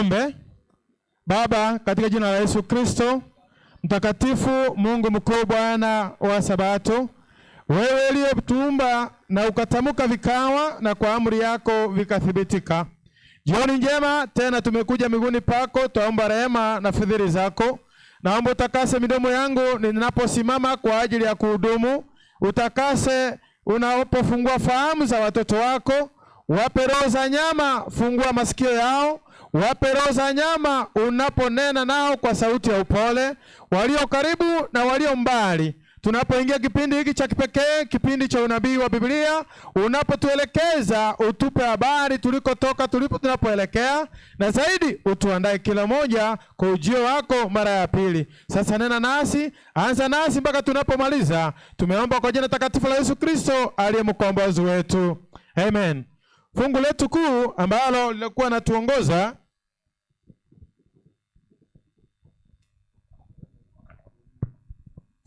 Tuombe. Baba, katika jina la Yesu Kristo mtakatifu, Mungu mkuu, Bwana wa Sabato, wewe uliyetuumba na ukatamka vikawa, na kwa amri yako vikathibitika. Jioni njema tena tumekuja miguuni pako, twaomba rehema na fadhili zako. Naomba utakase midomo yangu ninaposimama kwa ajili ya kuhudumu, utakase unapofungua fahamu za watoto wako, wape roho za nyama, fungua masikio yao, wape roho za nyama unaponena nao kwa sauti ya upole, walio karibu na walio mbali. Tunapoingia kipindi hiki cha kipekee, kipindi cha unabii wa Biblia, unapotuelekeza utupe habari tulikotoka, tulipo, tunapoelekea, na zaidi utuandae kila moja kwa ujio wako mara ya pili. Sasa nena nasi, anza nasi mpaka tunapomaliza. Tumeomba kwa jina takatifu la Yesu Kristo aliye mkombozi wetu, amen. Fungu letu kuu ambalo lilikuwa natuongoza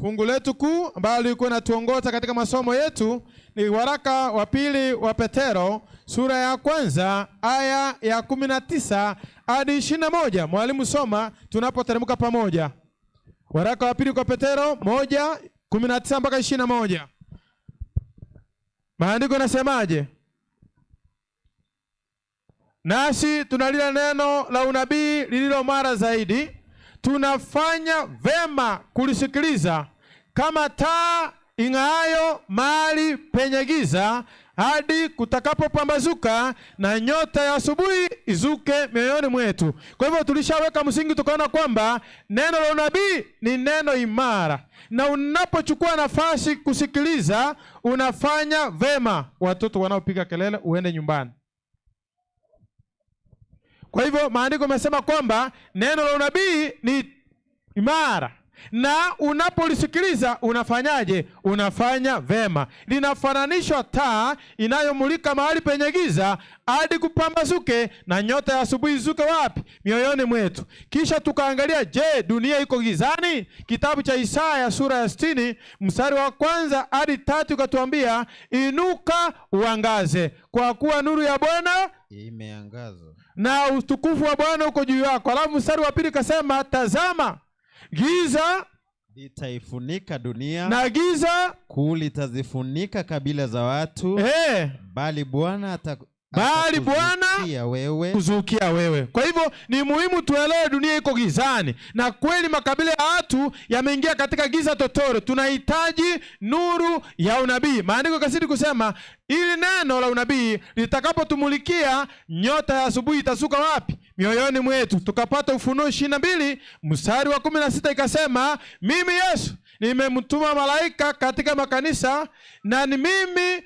Fungu letu kuu ambalo lilikuwa natuongoza katika masomo yetu ni waraka wa pili wa Petero sura ya kwanza aya ya 19 hadi 21. Mwalimu soma tunapoteremka pamoja. Waraka wa pili kwa Petero 1:19 mpaka 21. Maandiko nasemaje? Nasi tunalila neno la unabii lililo mara zaidi, tunafanya vema kulisikiliza kama taa ing'aayo mahali penye giza, hadi kutakapopambazuka na nyota ya asubuhi izuke mioyoni mwetu. Kwa hivyo tulishaweka msingi, tukaona kwamba neno la unabii ni neno imara, na unapochukua nafasi kusikiliza unafanya vema. Watoto wanaopiga kelele uende nyumbani. Kwa hivyo maandiko yamesema kwamba neno la unabii ni imara na unapolisikiliza unafanyaje? Unafanya vema. Linafananishwa taa inayomulika mahali penye giza hadi kupambazuke na nyota ya asubuhi izuke wapi? Mioyoni mwetu. Kisha tukaangalia, je, dunia iko gizani? Kitabu cha Isaya sura ya 60 mstari wa kwanza hadi tatu ukatuambia, inuka uangaze, kwa kuwa nuru ya Bwana imeangaza na utukufu wa Bwana uko juu yako. Alafu mstari wa pili kasema, tazama giza litaifunika dunia na giza kuu litazifunika kabila za watu, bali Bwana bali Bwana wewe kuzukia wewe. Kwa hivyo ni muhimu tuelewe dunia iko gizani, na kweli makabila ya watu yameingia katika giza totoro. Tunahitaji nuru ya unabii. Maandiko kasidi kusema ili neno la unabii litakapotumulikia, nyota ya asubuhi itasuka wapi? Mioyoni mwetu. Tukapata Ufunuo 22 mstari wa 16, ikasema mimi Yesu nimemtuma malaika katika makanisa, na ni mimi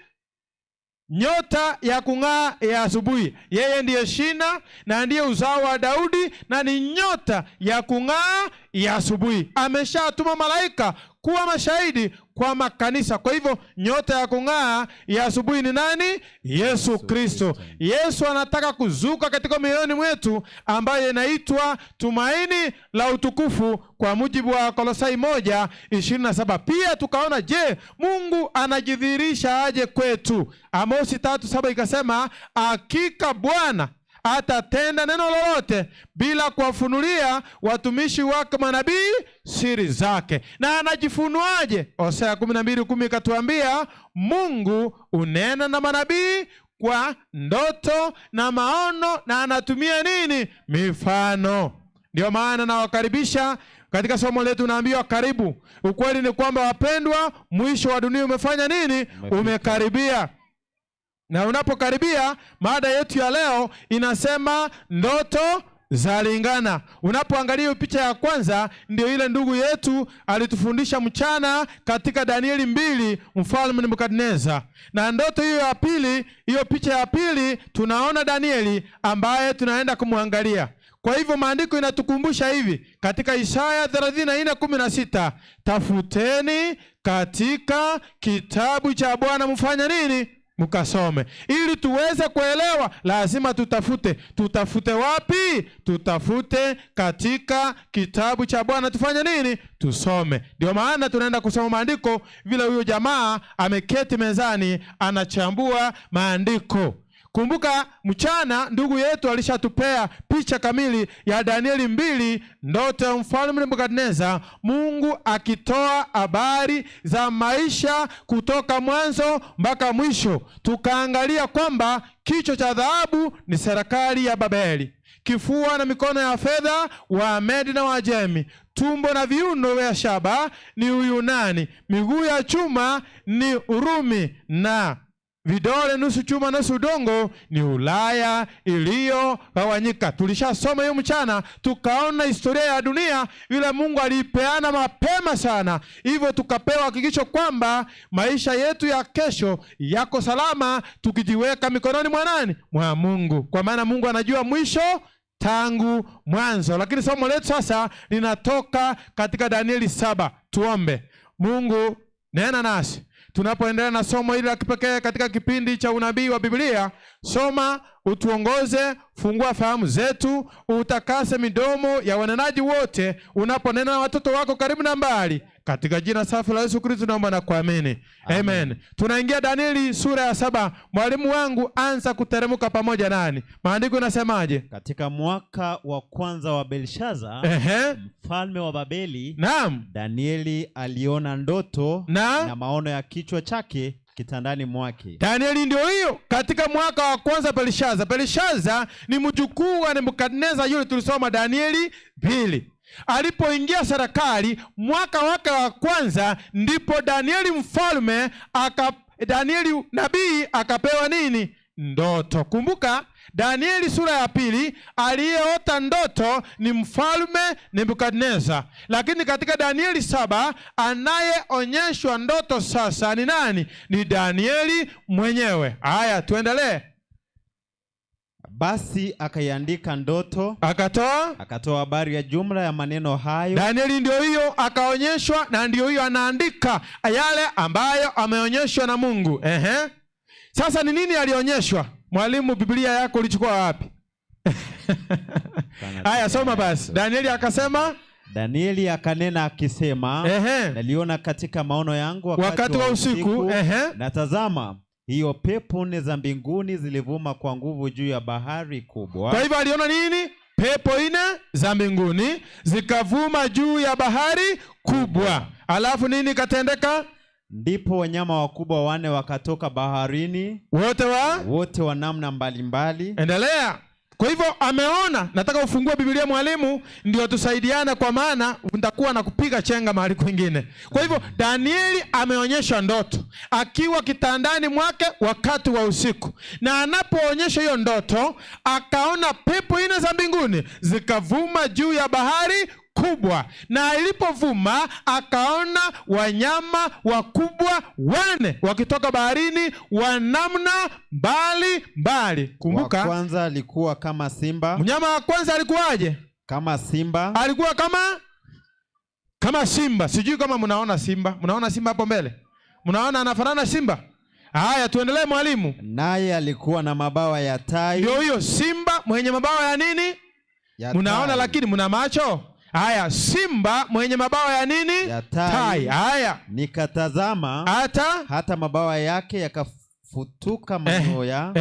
nyota ya kung'aa ya asubuhi. Yeye ndiye shina na ndiye uzao wa Daudi na ni nyota ya kung'aa ya asubuhi. Ameshatuma malaika kuwa mashahidi kwa makanisa. Kwa hivyo nyota ya kung'aa ya asubuhi ni nani? Yesu Kristo. Yesu anataka kuzuka katika mioyoni mwetu, ambayo inaitwa tumaini la utukufu kwa mujibu wa Kolosai 1:27. Pia tukaona, je, Mungu anajidhihirisha aje kwetu? Amosi 3:7 ikasema, hakika Bwana atatenda neno lolote bila kuwafunulia watumishi wake manabii siri zake. Na anajifunuaje? Hosea 12:10 ikatuambia Mungu unena na manabii kwa ndoto na maono, na anatumia nini? Mifano. Ndio maana nawakaribisha katika somo letu, naambiwa karibu. Ukweli ni kwamba wapendwa, mwisho wa dunia umefanya nini? Umekaribia. Na unapokaribia, mada yetu ya leo inasema ndoto zalingana. Unapoangalia picha ya kwanza, ndio ile ndugu yetu alitufundisha mchana katika Danieli 2, mfalme Nebukadneza. Na ndoto hiyo ya pili, hiyo picha ya pili, tunaona Danieli ambaye tunaenda kumwangalia. Kwa hivyo maandiko inatukumbusha hivi katika Isaya 34:16, tafuteni katika kitabu cha Bwana mfanye nini? Mkasome. Ili tuweze kuelewa lazima tutafute. Tutafute wapi? Tutafute katika kitabu cha Bwana. Tufanye nini? Tusome. Ndio maana tunaenda kusoma maandiko, vile huyo jamaa ameketi mezani anachambua maandiko. Kumbuka mchana ndugu yetu alishatupea picha kamili ya Danieli 2, ndoto ya mfalme Nebukadneza, Mungu akitoa habari za maisha kutoka mwanzo mpaka mwisho. Tukaangalia kwamba kichwa cha dhahabu ni serikali ya Babeli, kifua na mikono ya fedha Wamedi na Wajemi, tumbo na viuno vya shaba ni Uyunani, miguu ya chuma ni Urumi, na vidole nusu chuma nusu udongo ni Ulaya iliyogawanyika. Tulishasoma hiyo mchana, tukaona historia ya dunia vile Mungu aliipeana mapema sana, hivyo tukapewa hakikisho kwamba maisha yetu ya kesho yako salama tukijiweka mikononi mwa nani? Mwa Mungu, kwa maana Mungu anajua mwisho tangu mwanzo. Lakini somo letu sasa linatoka katika Danieli 7. Tuombe. Mungu, nena nasi tunapoendelea na somo hili la kipekee katika kipindi cha unabii wa Biblia. Soma, utuongoze, fungua fahamu zetu, utakase midomo ya wanenaji wote unaponena na watoto wako karibu na mbali, katika jina safi la Yesu Kristo naomba na kuamini. Amen. Tunaingia Danieli sura ya 7. Mwalimu wangu, anza kuteremka pamoja nani. Maandiko yanasemaje? Katika mwaka wa kwanza wa Belshaza, mfalme wa Babeli, naam, Danieli aliona ndoto na maono ya kichwa chake kitandani mwake. Danieli ndio hiyo, katika mwaka wa kwanza Belshaza. Belshaza ni mjukuu wa Nebukadneza yule tulisoma Danieli 2. Alipoingia serikali mwaka wake wa kwanza, ndipo Danieli mfalme Danieli nabii akapewa nini? Ndoto. Kumbuka Danieli sura ya 2, aliyeota ndoto ni mfalme Nebukadneza. Lakini katika Danieli 7 anayeonyeshwa ndoto sasa ni nani? Ni Danieli mwenyewe. Haya, tuendelee. Basi akaiandika ndoto, akatoa habari ya jumla ya maneno hayo. Danieli ndio hiyo akaonyeshwa, na ndio hiyo anaandika yale ambayo ameonyeshwa na Mungu. Sasa ni nini alionyeshwa? Mwalimu, Biblia yako ulichukua wapi? Haya, soma basi. Danieli akasema, Danieli akanena akisema, naliona katika maono yangu wakati wa usiku, na tazama, hiyo pepo nne za mbinguni zilivuma kwa nguvu juu ya bahari kubwa. Kwa hivyo aliona nini? Pepo nne za mbinguni zikavuma juu ya bahari kubwa. Alafu nini katendeka? Ndipo wanyama wakubwa wanne wakatoka baharini, wote wa namna mbalimbali. Endelea. Kwa hivyo ameona. Nataka ufungue Biblia mwalimu, ndio tusaidiane, kwa maana nitakuwa na kupiga chenga mahali kwingine. Kwa hivyo Danieli ameonyesha ndoto akiwa kitandani mwake wakati wa usiku, na anapoonyesha hiyo ndoto akaona pepo nne za mbinguni zikavuma juu ya bahari kubwa, na ilipovuma akaona wanyama wakubwa wanne wakitoka baharini wa namna mbali mbali. Kumbuka, wa kwanza alikuwa kama simba. Mnyama wa kwanza alikuwaje? Kama simba. Alikuwa kama simba. Sijui kama mnaona simba. Mnaona simba hapo mbele? Mnaona anafanana simba? Haya, tuendelee mwalimu. Naye alikuwa na mabawa ya tai. Ndio hiyo simba mwenye mabawa ya nini? Mnaona, lakini mna macho? Haya, simba mwenye mabawa ya nini? Ya tai. Haya. Nikatazama hata mabawa yake yakafutuka manyoya,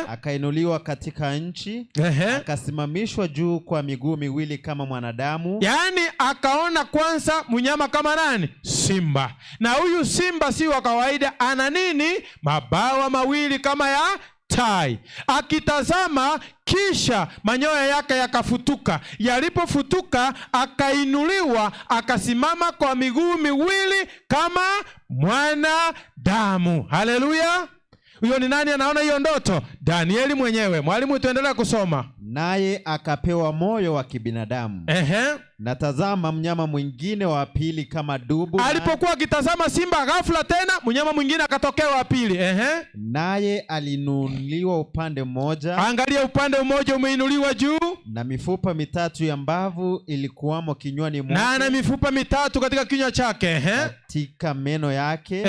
akainuliwa katika nchi, akasimamishwa juu kwa miguu miwili kama mwanadamu. Yaani akaona kwanza mnyama kama nani? Simba. Na huyu simba si wa kawaida, ana nini? Mabawa mawili kama ya tai. Akitazama kisha manyoya yake yakafutuka. Yalipofutuka akainuliwa, akasimama kwa miguu miwili kama mwanadamu. Haleluya. Huyo ni nani anaona hiyo ndoto? Danieli mwenyewe. Mwalimu, tuendelea kusoma. Naye akapewa moyo wa kibinadamu. Na tazama, mnyama mwingine wa pili kama dubu. Alipokuwa akitazama simba, ghafla tena mnyama mwingine akatokea wa pili. Naye aliinuliwa upande mmoja. Angalia, upande mmoja umeinuliwa juu. Na mifupa mitatu ya mbavu ilikuwamo kinywani mwake. Na ana mifupa mitatu katika kinywa chake. Katika meno yake.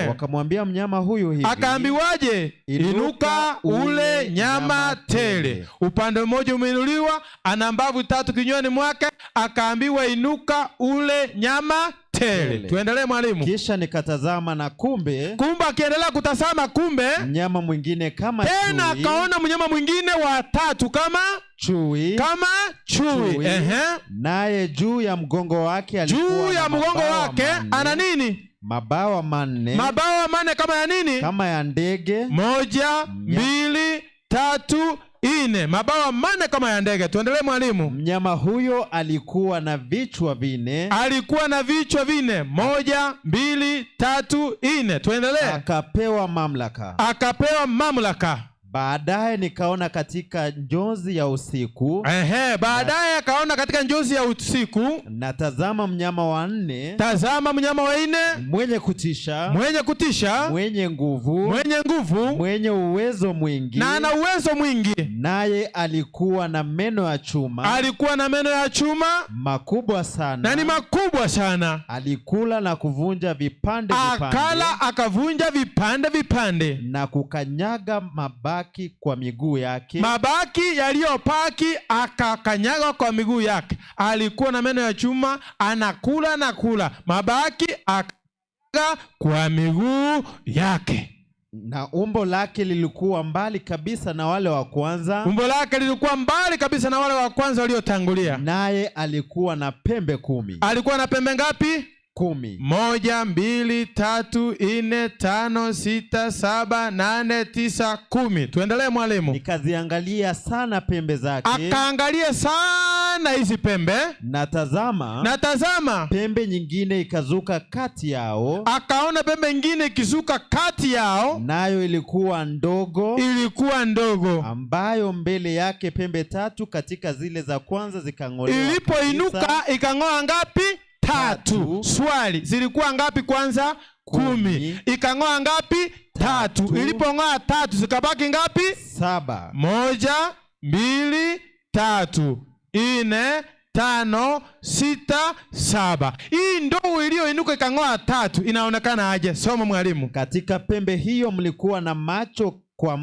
Wakamwambia mnyama huyu hivi. Akaambiwaje? Inuka ule nyama tele. Upande mmoja umeinuliwa, ana mbavu tatu kinywani mwake, akaambiwa inuka ule nyama tele. Tuendelee mwalimu. Kisha nikatazama na kumbe, Kumbe akiendelea kutazama, kumbe mnyama mwingine kama tena chui, akaona mnyama mwingine wa tatu kama chui, kama chui. Chui. Ehe. Naye juu ya mgongo wake alikuwa Juu na ya mgongo mabawa wake manne, ana nini? Mabawa manne, Mabawa manne kama ya nini? Kama ya ndege. 1, 2, 3, 4. Mabawa manne kama ya ndege. Tuendelee mwalimu. Mnyama huyo alikuwa na vichwa 4. Alikuwa na vichwa 4. 1, 2, 3, 4. Tuendelee. Akapewa mamlaka. Akapewa mamlaka. Baadaye nikaona katika njozi ya usiku. Ehe, baadaye akaona katika njozi ya usiku. Na tazama mnyama wa nne. Tazama mnyama wa nne. Mwenye kutisha. Mwenye kutisha. Mwenye nguvu. Mwenye nguvu. Mwenye uwezo mwingi. Na ana uwezo mwingi. Naye alikuwa na meno ya chuma. Alikuwa na meno ya chuma. Makubwa sana. Na ni makubwa sana. Alikula na kuvunja vipande vipande. Akala akavunja vipande vipande. Na kukanyaga mabaki kwa miguu yake. Mabaki yaliyopaki akakanyaga kwa miguu yake. Alikuwa na meno ya chuma, anakula na kula. Mabaki akakanyaga kwa miguu yake. Na umbo lake lilikuwa mbali kabisa na wale wa kwanza. Umbo lake lilikuwa mbali kabisa na wale wa kwanza waliotangulia. Naye alikuwa na pembe 10. Alikuwa na pembe ngapi? 10. 1, 2, 3, 4, 5, 6, 7, 8, 9, 10. Tuendelee mwalimu. Nikaziangalia sana pembe zake. Akaangalia sana hizi pembe. Na tazama, Na tazama, pembe nyingine ikazuka kati yao. Akaona pembe nyingine ikizuka kati yao. Nayo ilikuwa ndogo. Ilikuwa ndogo. Ambayo mbele yake pembe 3 katika zile za kwanza zikang'olewa. Ilipoinuka ikang'oa ngapi? 3. Swali, zilikuwa ngapi kwanza? 10. Ikang'oa ngapi? 3. Ilipong'oa 3 zikabaki ngapi? 7. 1, 2, 3, 4, 5, 6, 7. Hii ndoo iliyoinuka ikang'oa 3 inaonekana aje? Soma mwalimu. Katika pembe hiyo mlikuwa na macho kwa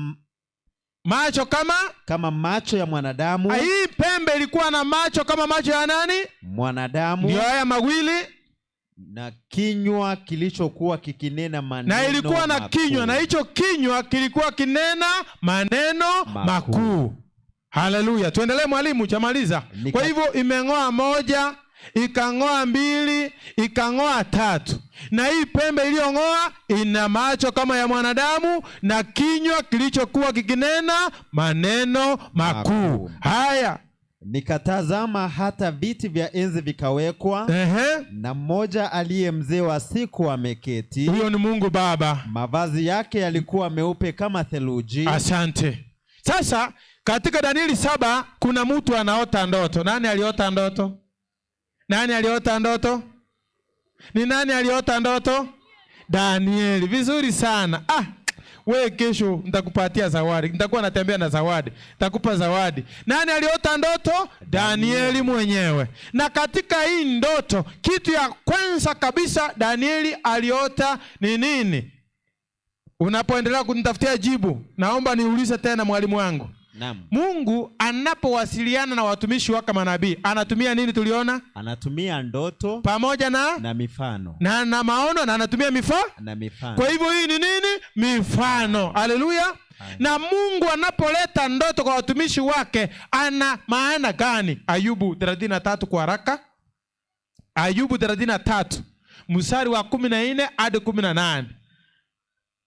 macho kama macho ya mwanadamu. Hii pembe ilikuwa na macho kama macho ya nani? Mwanadamu. Ndio haya mawili. Na kinywa kilichokuwa kikinena maneno Na ilikuwa na makuu. kinywa, na hicho kinywa kilikuwa kinena maneno makuu. Haleluya. Tuendelee mwalimu, chamaliza. Kwa hivyo imeng'oa 1, ikang'oa 2, ikang'oa 3. Na hii pembe iliyong'oa ina macho kama ya mwanadamu na kinywa kilichokuwa kikinena maneno makuu. Haya. Nikatazama hata viti vya enzi vikawekwa. Ehe. Na mmoja aliye mzee wa siku ameketi. Huyo ni Mungu Baba. Mavazi yake yalikuwa meupe kama theluji. Asante. Sasa katika Danieli 7 kuna mtu anaota ndoto. Nani aliota ndoto? Nani aliota ndoto? Ni nani aliota ndoto? Danieli. Vizuri sana. We kesho nitakupatia zawadi. Nitakuwa natembea na zawadi. Nitakupa zawadi. Nani aliota ndoto? Danieli mwenyewe. Na katika hii ndoto, kitu ya kwanza kabisa Danieli aliota ni nini? Unapoendelea kunitafutia jibu, naomba niulize tena mwalimu wangu. Naam. Mungu anapowasiliana na watumishi wake manabii, anatumia nini tuliona? Anatumia ndoto pamoja na mifano. Na maono, na anatumia na mifano. Kwa hivyo hii ni nini? Mifano. Haleluya. Na Mungu anapoleta ndoto kwa watumishi wake ana maana gani? Ayubu 33 kwa haraka. Ayubu 33 mstari wa 14 hadi 18.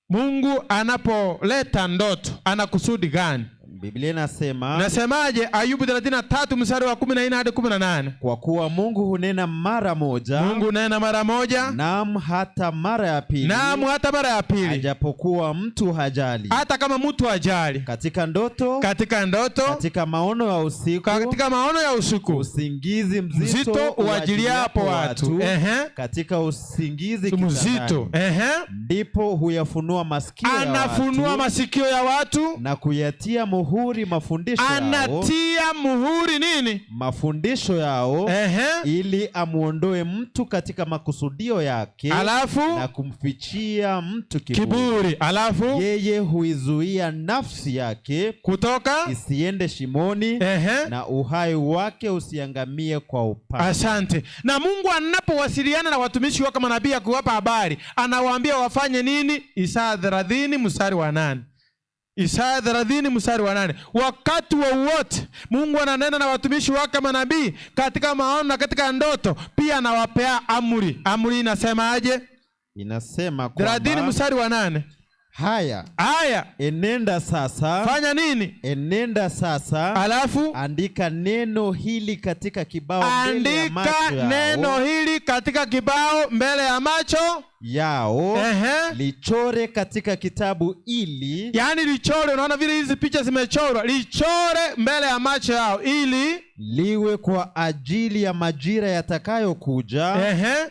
Mungu anapoleta ndoto ana kusudi gani? Biblia inasema, Nasemaje? Ayubu 33 mstari wa 14 hadi 18. Kwa kuwa Mungu hunena mara moja. Mungu hunena mara moja. Naam, hata mara ya pili. Naam, hata mara ya pili. Ajapokuwa mtu hajali. Hata kama mtu hajali. Katika ndoto. Katika ndoto. Katika maono ya usiku. Katika maono ya usiku. Usingizi mzito mzito uajiliapo watu. Ehe. Katika usingizi mzito. kitandani. Ehe. Ndipo huyafunua masikio ya watu. Anafunua masikio ya watu. Na kuyatia muhuri muhuri mafundisho yao. Anatia muhuri nini? Mafundisho yao. Ili amuondoe mtu katika makusudio yake. Alafu na kumfichia mtu kiburi. Kiburi. Alafu yeye huizuia nafsi yake kutoka isiende shimoni. Na uhai wake usiangamie kwa upanga. Asante. Na Mungu anapowasiliana na watumishi wake manabii akiwapa habari, anawaambia wafanye nini? Isaya 30 mstari wa 8. Isaya 30 mstari wa 8. Wakati wowote Mungu ananena na watumishi wake manabii katika maono na katika ndoto, pia anawapea amri. Amri inasemaje? Inasema kwamba 30 mstari wa 8. Haya. Haya. Enenda sasa. Fanya nini? Enenda sasa. Alafu andika neno hili katika kibao mbele ya macho Andika yao. neno hili katika kibao mbele ya macho yao. Lichore katika kitabu ili, Yaani lichore, unaona vile hizi picha zimechorwa, lichore mbele ya macho yao ili liwe kwa ajili ya majira yatakayokuja,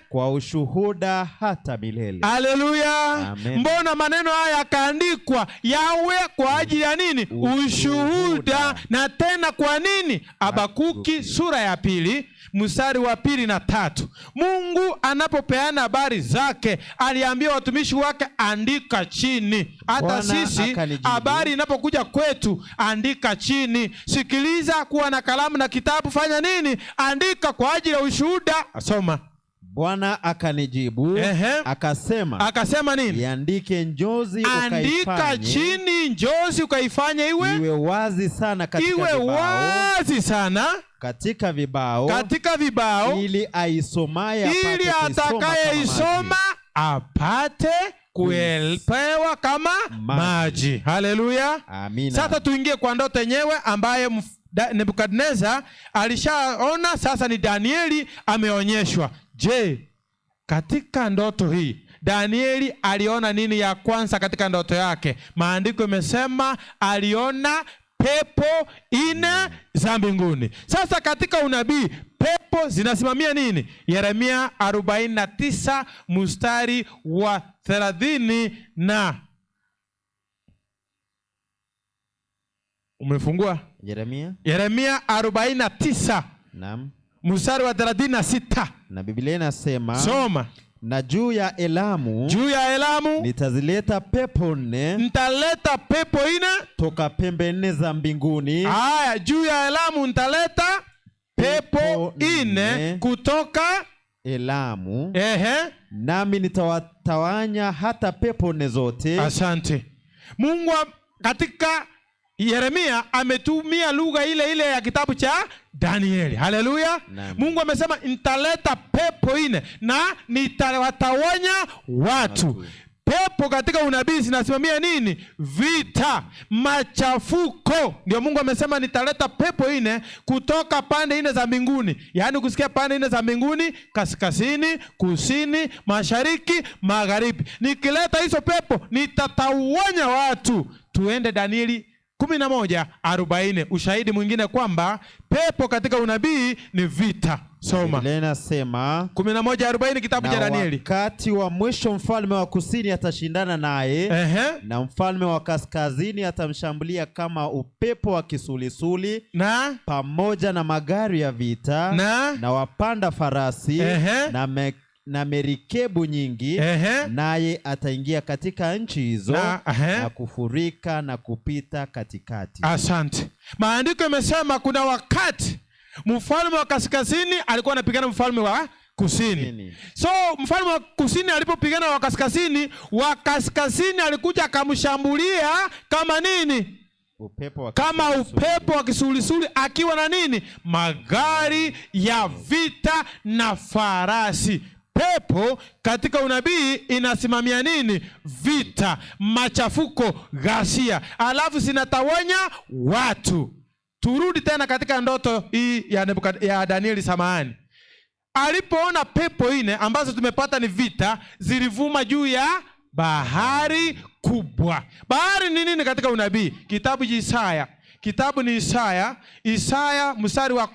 kwa ushuhuda hata milele. Haleluya. Amen. Mbona maneno haya yakaandikwa yawe kwa ajili ya nini? Ushuhuda. Ushuhuda. Na tena kwa nini? Habakuki sura ya 2 mstari wa 2 na 3. Mungu anapopeana habari zake aliambia watumishi wake andika chini. Hata Bwana sisi akanijibu. habari inapokuja kwetu andika chini. Sikiliza, kuwa na kalamu na kitabu, fanya nini? Andika kwa ajili ya ushuhuda. Soma. Bwana akanijibu, akasema, Akasema nini? Iandike njozi Andika ukaifanye chini njozi ukaifanye iwe wazi sana katika iwe vibao, wazi sana katika vibao, katika vibao, ili aisomaye apate ili kuisoma kama atakayeisoma maji. apate kuelewa kama Maji. maji. Haleluya. Amina. Sasa tuingie kwa ndoto yenyewe ambaye Nebukadneza alishaona, sasa ni Danieli ameonyeshwa. Je, katika ndoto hii Danieli aliona nini ya kwanza katika ndoto yake? Maandiko imesema aliona pepo 4 za mbinguni. Sasa katika unabii pepo zinasimamia nini? Yeremia 49 mstari wa 30 na umefungua? Yeremia? Yeremia 49. Naam. Mstari wa 36. Na Biblia inasema, Soma. Na juu ya Elamu, juu ya Elamu nitazileta pepo 4, nitaleta pepo 4 toka pembe 4 za mbinguni. Haya, juu ya Elamu nitaleta pepo Pepo 4 nne kutoka Elamu. Nami nitawatawanya hata pepo 4 zote. Asante. Mungu katika Yeremia ametumia lugha ile ile ya kitabu cha Danieli. Haleluya. Naam. Mungu amesema nitaleta pepo 4 na nitawatawanya watu. Watu. Pepo katika unabii zinasimamia nini? Vita, machafuko. Ndio Mungu amesema nitaleta pepo 4 kutoka pande 4 za mbinguni. Yaani kusikia pande 4 za mbinguni, kaskazini, kusini, mashariki, magharibi. Nikileta hizo pepo nitatawanya watu. Tuende Danieli 11:40, ushahidi mwingine kwamba pepo katika unabii ni vita. Soma. Biblia inasema 11:40 kitabu cha Na Danieli. wakati wa mwisho mfalme wa kusini atashindana naye, na mfalme wa kaskazini atamshambulia kama upepo wa kisulisuli, pamoja na magari ya vita, na wapanda farasi, na merikebu nyingi, naye ataingia katika nchi hizo na kufurika na kupita katikati. Asante. Maandiko yamesema kuna wakati mfalme wa kaskazini alikuwa anapigana mfalme wa kusini. Kusini. So mfalme wa kusini alipopigana wa kaskazini, wa kaskazini alikuja akamshambulia kama nini? Upepo wa Kama kisulisuli. upepo wa kisulisuli akiwa na nini? Magari ya vita na farasi. Pepo katika unabii inasimamia nini? Vita, machafuko, ghasia. Alafu zinatawanya watu. Turudi tena katika ndoto hii ya Danieli, samahani. Alipoona pepo 4 ambazo tumepata ni vita, zilivuma juu ya bahari kubwa. Bahari ni nini katika unabii? Kitabu cha Isaya. Kitabu ni Isaya. Isaya mstari wa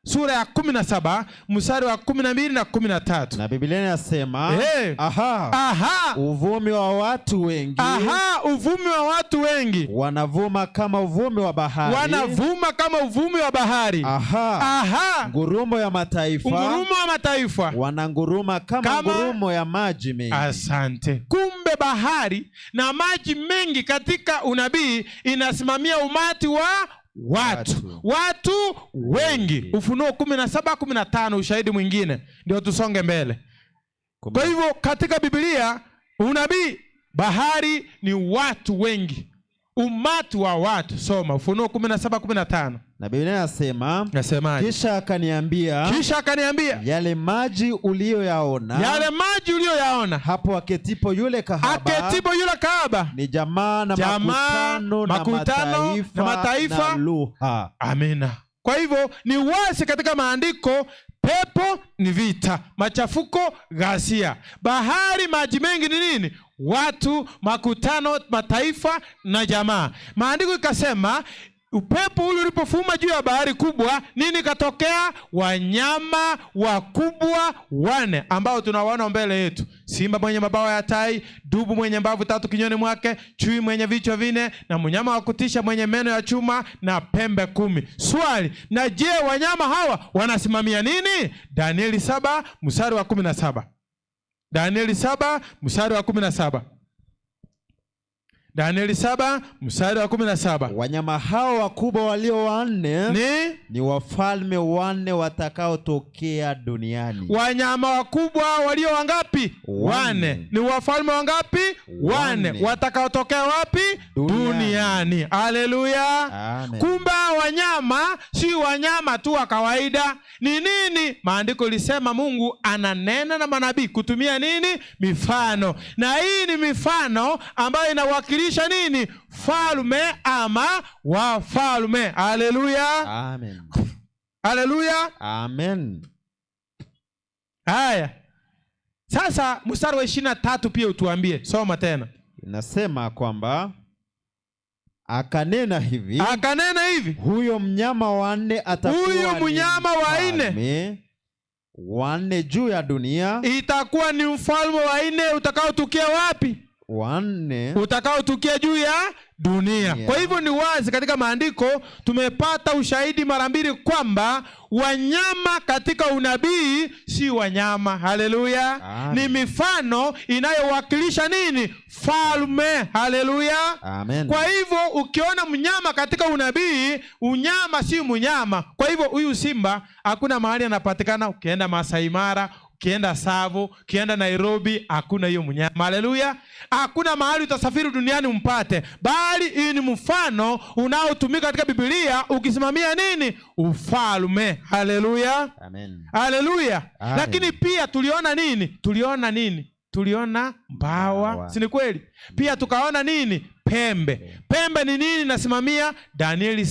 sura ya 17 mstari wa 12 na 13. Na Biblia inasema, Hey. Aha, Aha. uvumi wa watu wengi. Aha, uvumi wa watu wengi. Wanavuma kama uvumi wa bahari. Wanavuma kama uvumi wa bahari. Aha. Aha. Ngurumo ya mataifa. Ngurumo wa mataifa. Wananguruma kama ngurumo ya maji mengi. Asante. Kumbe bahari na maji mengi katika unabii inasimamia umati wa watu, watu wengi. Ufunuo 17:15, ushahidi mwingine ndio tusonge mbele. Kwa hivyo katika Biblia unabii, bahari ni watu wengi, umati wa watu. Soma Ufunuo 17:15. Na Biblia inasema, Nasemaje? Kisha akaniambia, Kisha akaniambia, yale maji uliyoyaona, yale maji uliyoyaona, hapo aketipo yule kahaba, aketipo yule kahaba, ni jamaa na jamaa, makutano na mataifa na lugha. Amina. Kwa hivyo ni wazi katika maandiko, pepo ni vita, machafuko, ghasia. Bahari, maji mengi ni nini? Watu, makutano, mataifa na jamaa. Maandiko ikasema upepo ule ulipofuma juu ya bahari kubwa, nini katokea? Wanyama wakubwa wane ambao tunawaona mbele yetu: simba mwenye mabawa ya tai, dubu mwenye mbavu tatu kinywani mwake, chui mwenye vichwa 4, na mnyama wa kutisha mwenye meno ya chuma na pembe 10. Swali, na je, wanyama hawa wanasimamia nini? Danieli 7 mstari wa 17. Danieli 7 mstari wa 17. Danieli 7 mstari wa 17. Wanyama hao wakubwa walio wanne ni wafalme wanne watakaotokea duniani. Wanyama wakubwa walio wangapi? Wanne. Ni wafalme wangapi? Wanne. Watakaotokea wapi? Duniani. Haleluya. Kumbe wanyama si wanyama tu wa kawaida. Ni nini? Maandiko lisema Mungu ananena na manabii kutumia nini? Mifano. Na hii ni mifano ambayo inawakilisha nini? Falme ama wafalme. Haleluya. Amen. Haleluya. Amen. Haya. Sasa mstari wa 23 pia utuambie. Soma tena. Inasema kwamba akanena hivi. Akanena hivi. Huyo mnyama wa nne atakuwa Huyo ni mnyama wa nne. mfalme wa nne juu ya dunia. Itakuwa ni mfalme wa nne utakaotukia wapi? Wanne. Utakaotukia juu ya dunia. Kwa hivyo ni wazi katika maandiko tumepata ushahidi mara mbili kwamba wanyama katika unabii si wanyama. Haleluya. Amen. Ni mifano inayowakilisha nini? Falme. Haleluya. Amen. Kwa hivyo ukiona mnyama katika unabii, unyama si mnyama. Kwa hivyo huyu simba hakuna mahali anapatikana. Ukienda Masai Mara, ukienda Tsavo, ukienda Nairobi, hakuna hiyo mnyama. Haleluya. Hakuna mahali utasafiri duniani umpate, bali hii ni mfano unaotumika katika Biblia ukisimamia nini? Ufalme. Haleluya. Amen. Haleluya. Amen. Lakini pia tuliona nini? Tuliona nini? Tuliona mbawa, si ni kweli? Pia tukaona nini? Pembe. Pembe ni nini? Nasimamia Danieli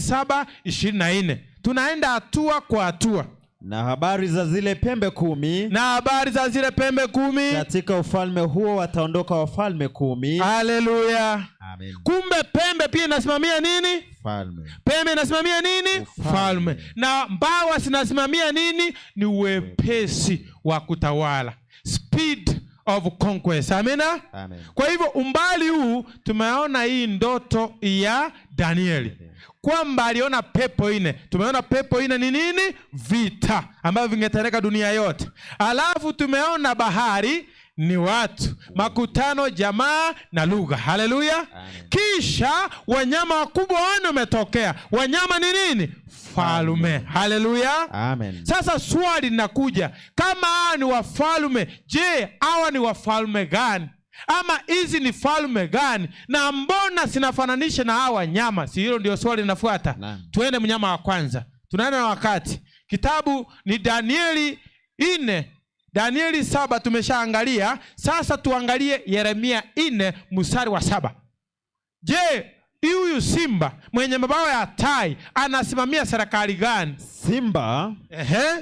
7:24. Tunaenda hatua kwa hatua. Na habari za zile pembe 10. Na habari za zile pembe 10. Katika ufalme huo wataondoka wafalme 10. Haleluya. Amen. Kumbe pembe pia inasimamia nini? Falme. Pembe inasimamia nini? Ufalme. Falme. Na mbawa zinasimamia nini? Ni uwepesi wa kutawala. Speed of conquest. Amina? Amen. Kwa hivyo umbali huu tumeona hii ndoto ya Danieli kwamba aliona pepo 4. Tumeona pepo 4 ni nini? Vita ambavyo vingetereka dunia yote. Alafu tumeona bahari ni watu, makutano, jamaa na lugha. Haleluya. Amen. Kisha wanyama wakubwa wanne wametokea. Wanyama ni nini? Falme. Haleluya. Amen. Sasa swali linakuja, kama hawa ni wafalme, je, hawa ni wafalme gani? Ama hizi ni falme gani? Na mbona sinafananisha na hawa wanyama? Si hilo ndio swali linafuata? Naam. Tuende mnyama wa kwanza. Tunaenda na wakati. Kitabu ni Danieli 4. Danieli 7 tumeshaangalia. Sasa tuangalie Yeremia 4 mstari wa 7. Je, Huyu simba mwenye mabawa ya tai anasimamia serikali gani? Simba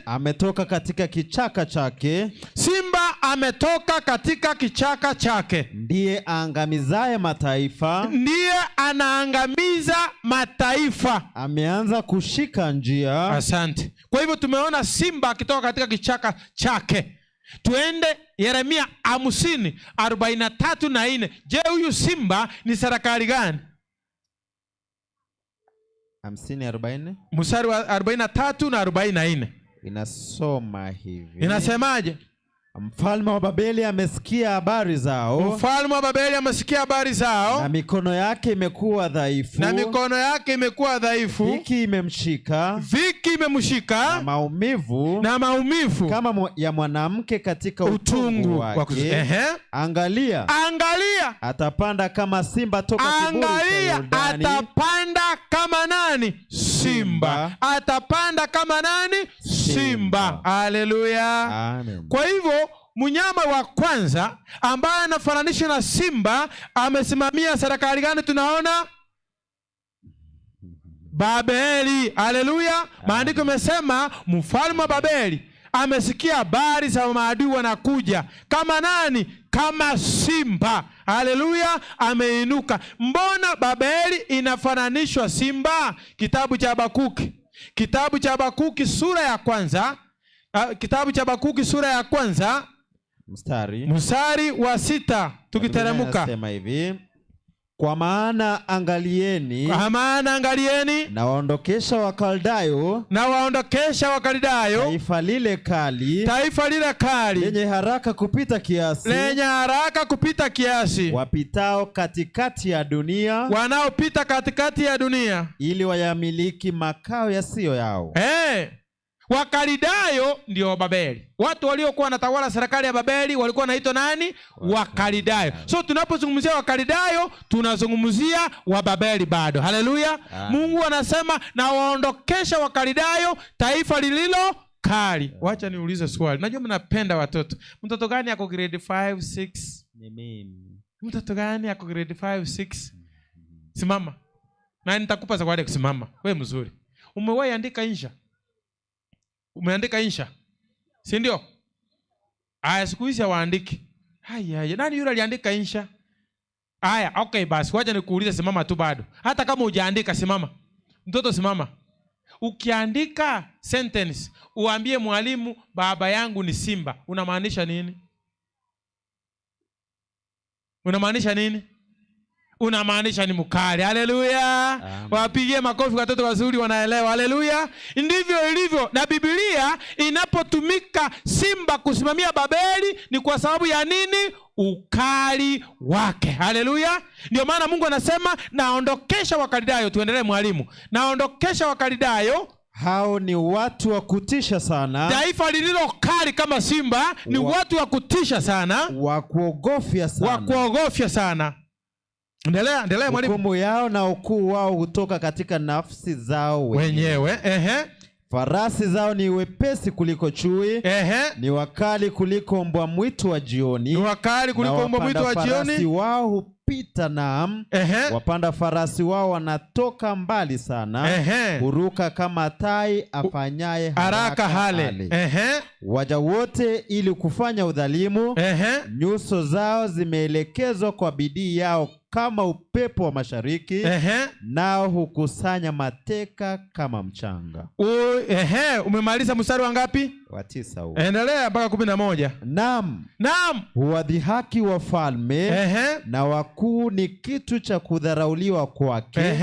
ametoka katika kichaka chake. Simba ametoka katika kichaka chake. Ndiye aangamizaye mataifa. Ndiye anaangamiza mataifa. Ameanza kushika njia. Asante. Kwa hivyo tumeona simba akitoka katika kichaka chake. Tuende Yeremia 50:43 na 4. Je, huyu simba ni serikali gani? 50:40. Mstari wa 43 na 44. Inasoma hivi. Inasemaje? Mfalme wa Babeli amesikia habari zao. Mfalme wa Babeli amesikia habari zao. Na mikono yake imekuwa dhaifu. Na mikono yake imekuwa dhaifu. Dhiki imemshika. Dhiki imemshika. Na maumivu. Na maumivu. Kama ya mwanamke katika utungu wake. Angalia. Angalia. Atapanda kama simba toka kiburi cha Yordani. Atapanda kama nani? Simba. Atapanda kama nani? Simba. Haleluya. Amen. Kwa hivyo mnyama wa kwanza ambaye anafananishwa na simba amesimamia serikali gani? Tunaona Babeli. Haleluya. Maandiko yamesema mfalme wa Babeli amesikia habari za maadui wanakuja kama nani? Kama simba. Haleluya, ameinuka. Mbona Babeli inafananishwa simba? Kitabu cha Habakuki. Kitabu cha Habakuki sura ya kwanza. Kitabu cha Habakuki sura ya kwanza mstari wa 6 tukiteremka. Nasema hivi: kwa maana angalieni, kwa maana angalieni, nawaondokesha Wakaldayo, nawaondokesha Wakaldayo, taifa lile kali, taifa lile kali, lenye haraka kupita kiasi, lenye haraka kupita kiasi, wapitao katikati ya dunia, wanaopita katikati ya dunia, ili wayamiliki makao yasiyo yao. Wakalidayo ndio Babeli. Watu waliokuwa wanatawala serikali ya Babeli walikuwa wanaitwa nani? Wakalidayo. So tunapozungumzia Wakalidayo tunazungumzia wa Babeli bado. Haleluya. Mungu anasema na waondokesha Wakalidayo, taifa lililo kali. Wacha niulize swali. Najua mnapenda watoto. Mtoto gani ako grade 5, 6? Ni mimi. Mtoto gani ako grade 5, 6? Simama. Na nitakupa zawadi ya kusimama. Wewe mzuri. Umewahi andika insha? Umeandika insha? Si ndio? Aya, siku hizi hawaandiki. Haya, nani yule aliandika insha? Aya, okay basi, wacha nikuulize, simama tu bado. Hata kama hujaandika simama. Mtoto simama. Ukiandika sentence, uambie mwalimu baba yangu ni simba, unamaanisha nini? Unamaanisha nini? Unamaanisha ni mkali. Haleluya. Wapigie makofi watoto wazuri wanaelewa. Haleluya. Ndivyo ilivyo. Na Biblia inapotumika simba kusimamia Babeli ni kwa sababu ya nini? Ukali wake. Haleluya. Ndio maana Mungu anasema naondokesha Wakaldayo. Tuendelee mwalimu. Naondokesha Wakaldayo. Hao ni watu wa kutisha sana. Taifa lililo kali kama simba ni watu wa kutisha sana. Wa kuogofya sana. Wa kuogofya sana. Endelea, endelea mwalimu. Hukumu yao na ukuu wao hutoka katika nafsi zao wenyewe. Farasi zao ni wepesi kuliko chui. Ni wakali kuliko mbwa mwitu wa jioni. Ni wakali kuliko mbwa mwitu wa jioni. Farasi wao hupita, naam. Wapanda farasi wao wanatoka mbali sana. Huruka kama tai afanyaye haraka hale. Waja wote ili kufanya udhalimu. Nyuso zao zimeelekezwa kwa bidii yao kama upepo wa mashariki. Nao hukusanya mateka kama mchanga. Umemaliza mstari wa ngapi? Wa 9 huo. Endelea mpaka 11. Naam. Naam. Huwadhihaki wafalme na wakuu ni kitu cha kudharauliwa kwake.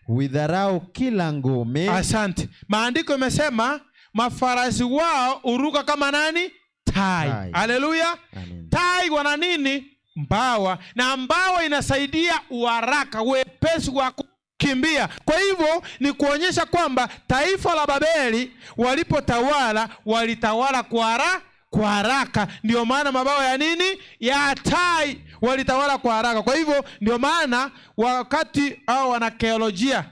Huidharau kila ngome. Asante. Maandiko yamesema mafarasi wao huruka kama nani? Tai. Haleluya. Tai wana nini? Mbawa. Na mbawa inasaidia uharaka, wepesi wa kukimbia. Kwa hivyo ni kuonyesha kwamba taifa la Babeli walipotawala, walitawala kwa haraka. Ndio maana mabawa ya nini? Ya tai walitawala kwa haraka. Kwa hivyo ndio maana wakati hao wanakeolojia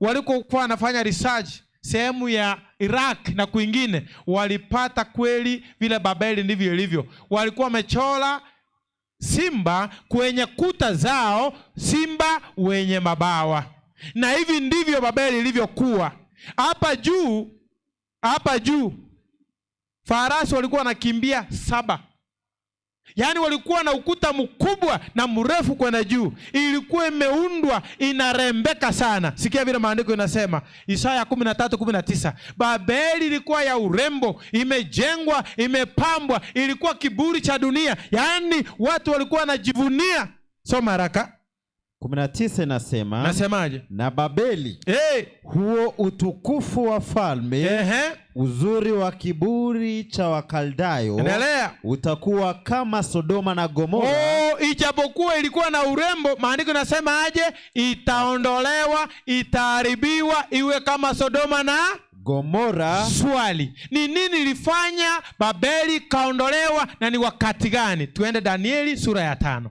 walikokuwa wanafanya research sehemu ya Iraq na kwingine, walipata kweli vile Babeli ndivyo ilivyo. Walikuwa wamechora Simba kwenye kuta zao, simba wenye mabawa. Na hivi ndivyo Babeli ilivyokuwa. Hapa juu, hapa juu farasi walikuwa wanakimbia 7. Yaani walikuwa na ukuta mkubwa na mrefu kwenda juu. Ilikuwa imeundwa inarembeka sana. Sikia vile maandiko inasema, Isaya 13:19. Babeli ilikuwa ya urembo, imejengwa, imepambwa, ilikuwa kiburi cha dunia. Yaani watu walikuwa wanajivunia. Soma haraka. 19 inasema, Nasemaje? Na Babeli, huo utukufu wa falme, uzuri wa kiburi cha Wakaldayo, Endelea. utakuwa kama Sodoma na Gomora. Oh, ijapokuwa ilikuwa na urembo, maandiko inasema aje? Itaondolewa, itaharibiwa, iwe kama Sodoma na Gomora. Swali, ni nini ilifanya Babeli kaondolewa na ni wakati gani? Tuende Danieli sura ya 5.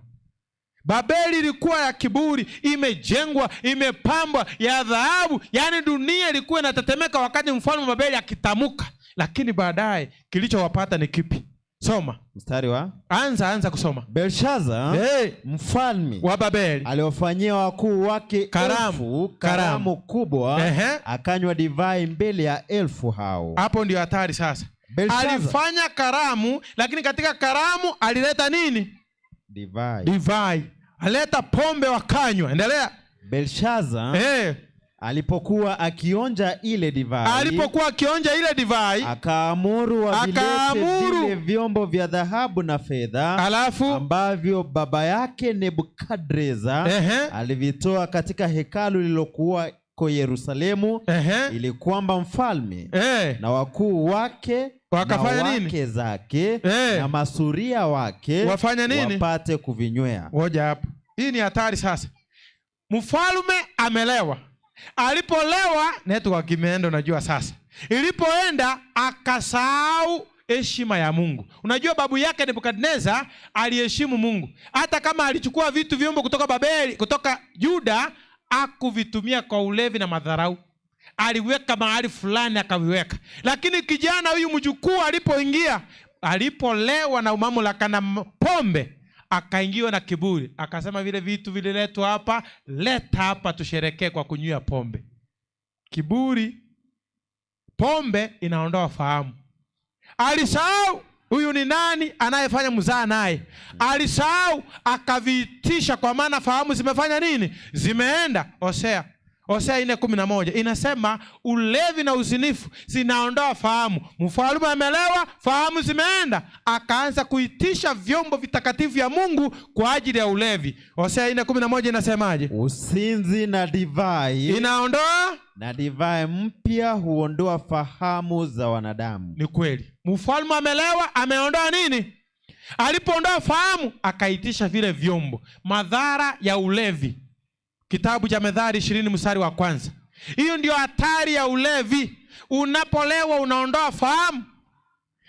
Babeli ilikuwa ya kiburi, imejengwa, imepambwa, ya dhahabu. Yaani dunia ilikuwa inatetemeka wakati mfalme wa Babeli akitamuka. Lakini baadaye kilichowapata ni kipi? Soma. Mstari wa? Anza kusoma. Belshaza, mfalme wa Babeli, aliwafanyia wakuu wake Karamu. elfu, karamu kubwa, akanywa divai mbele ya elfu hao. Hapo ndio hatari sasa. Belshaza. Alifanya karamu, lakini katika karamu alileta nini? Divai. Divai. Alileta pombe wakanywa. Endelea. Belshaza alipokuwa akionja ile divai, Alipokuwa akionja ile divai, akaamuru wavilete akaamuru vile vyombo vya dhahabu na fedha, alafu ambavyo baba yake Nebukadreza alivitoa katika hekalu lililokuwa ko Yerusalemu, ili kwamba mfalme na wakuu wake wakafanya na nini? wake zake na masuria wake wafanya nini? Wapate kuvinywea. Ngoja hapo. Hii ni hatari sasa. Mfalme amelewa. Alipolewa, network imeenda, unajua sasa. Ilipoenda akasahau heshima ya Mungu. Unajua babu yake Nebukadneza aliheshimu Mungu. Hata kama alichukua vitu vyombo kutoka Babeli, kutoka Yuda, hakuvitumia kwa ulevi na madharau. Aliweka mahali fulani akaviweka. Lakini kijana huyu mjukuu alipoingia, alipolewa na mamlaka na pombe, akaingiwa na kiburi. Akasema vile vitu vililetwa hapa, leta hapa tusherekee kwa kunywea pombe. Kiburi, pombe inaondoa fahamu. Alisahau huyu ni nani anayefanya mzaa naye. Alisahau akaviitisha, kwa maana fahamu zimefanya nini? Zimeenda. Hosea 4:11 inasema ulevi na uzinifu zinaondoa fahamu. Mfalme amelewa, fahamu zimeenda, akaanza kuitisha vyombo vitakatifu vya Mungu kwa ajili ya ulevi. Hosea 4:11 inasemaje? Usinzi na divai inaondoa, na divai mpya huondoa fahamu za wanadamu. Ni kweli. Mfalme amelewa, ameondoa nini? Alipoondoa fahamu akaitisha vile vyombo. Madhara ya ulevi. Kitabu cha Methali 20 mstari wa kwanza. Hiyo ndio hatari ya ulevi. Unapolewa unaondoa fahamu.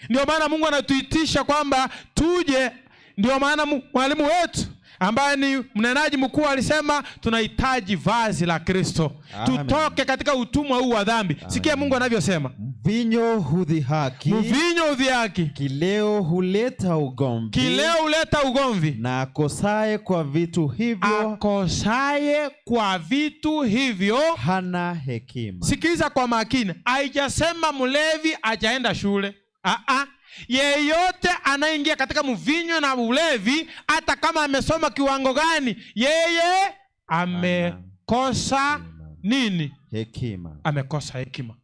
Ndio maana Mungu anatuitisha kwamba tuje. Ndio maana mwalimu wetu ambaye ni mnenaji mkuu alisema tunahitaji vazi la Kristo. Amen. Tutoke katika utumwa huu wa dhambi. Amen. Sikia Mungu anavyosema. Mvinyo hudhihaki. Mvinyo hudhihaki. Kileo huleta ugomvi. Kileo huleta ugomvi. Na akosaye kwa vitu hivyo, akosaye kwa vitu hivyo hana hekima. Sikiza kwa makini. Haijasema mlevi hajaenda shule. Yeyote anayeingia katika mvinyo na ulevi, hata kama amesoma kiwango gani, yeye amekosa nini? Hekima. Amekosa hekima.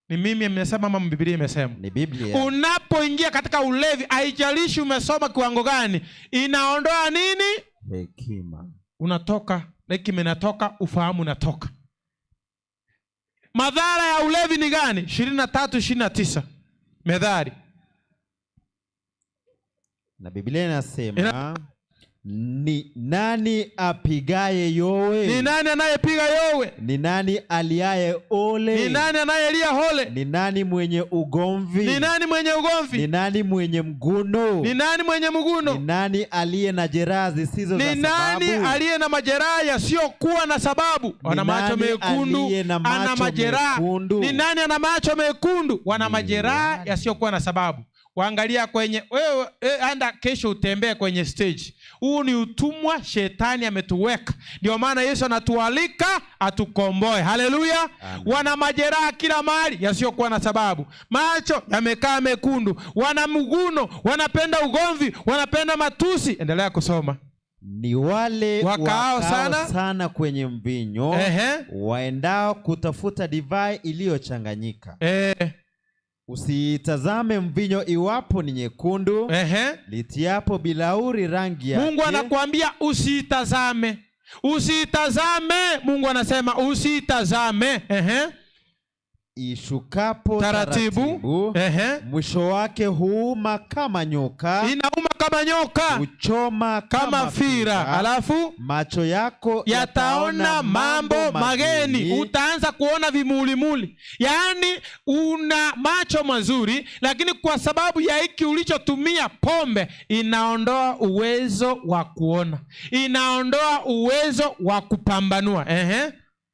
Ni mimi nimesema ama Biblia imesema? Ni Biblia. Unapoingia katika ulevi, haijalishi umesoma kiwango gani, inaondoa nini? Hekima. Unatoka, hekima inatoka, ufahamu unatoka. Madhara ya ulevi ni gani? 23:29. Methali. Na Biblia inasema, ni nani apigaye yowe? Ni nani anayepiga yowe? Ni nani aliaye ole? Ni nani anayelia hole? Ni nani mwenye ugomvi? Ni nani mwenye ugomvi? Ni nani mwenye mguno? Ni nani mwenye mguno? Ni nani aliye na jeraha zisizo za Ni nani sababu? aliye na majeraha yasiyokuwa na sababu? Ni Wana macho nani mekundu, aliye na ana macho majeraha. mekundu? Ni nani ana macho mekundu? Wana Ni majeraha nani? yasiyokuwa na sababu. Waangalia kwenye wewe, anda kesho utembee kwenye stage. Huu ni utumwa shetani ametuweka. Ndio maana Yesu anatualika atukomboe. Haleluya! Wana majeraha kila mahali yasiyokuwa na sababu, macho yamekaa mekundu, wana mguno, wanapenda ugomvi, wanapenda matusi. Endelea kusoma. Ni wale wakaao sana, sana kwenye mvinyo, waendao kutafuta divai iliyochanganyika. Usiitazame mvinyo iwapo ni nyekundu, litiapo bilauri rangi yake. Mungu anakuambia usiitazame, usiitazame. Mungu anasema usiitazame. Ishukapo taratibu, mwisho wake huuma kama nyoka, inauma kama nyoka, huchoma kama fira. Alafu macho yako yataona mambo mageni. Utaanza kuona vimulimuli. Yaani una macho mazuri, lakini kwa sababu ya hiki ulichotumia pombe, inaondoa uwezo wa kuona, inaondoa uwezo wa kupambanua.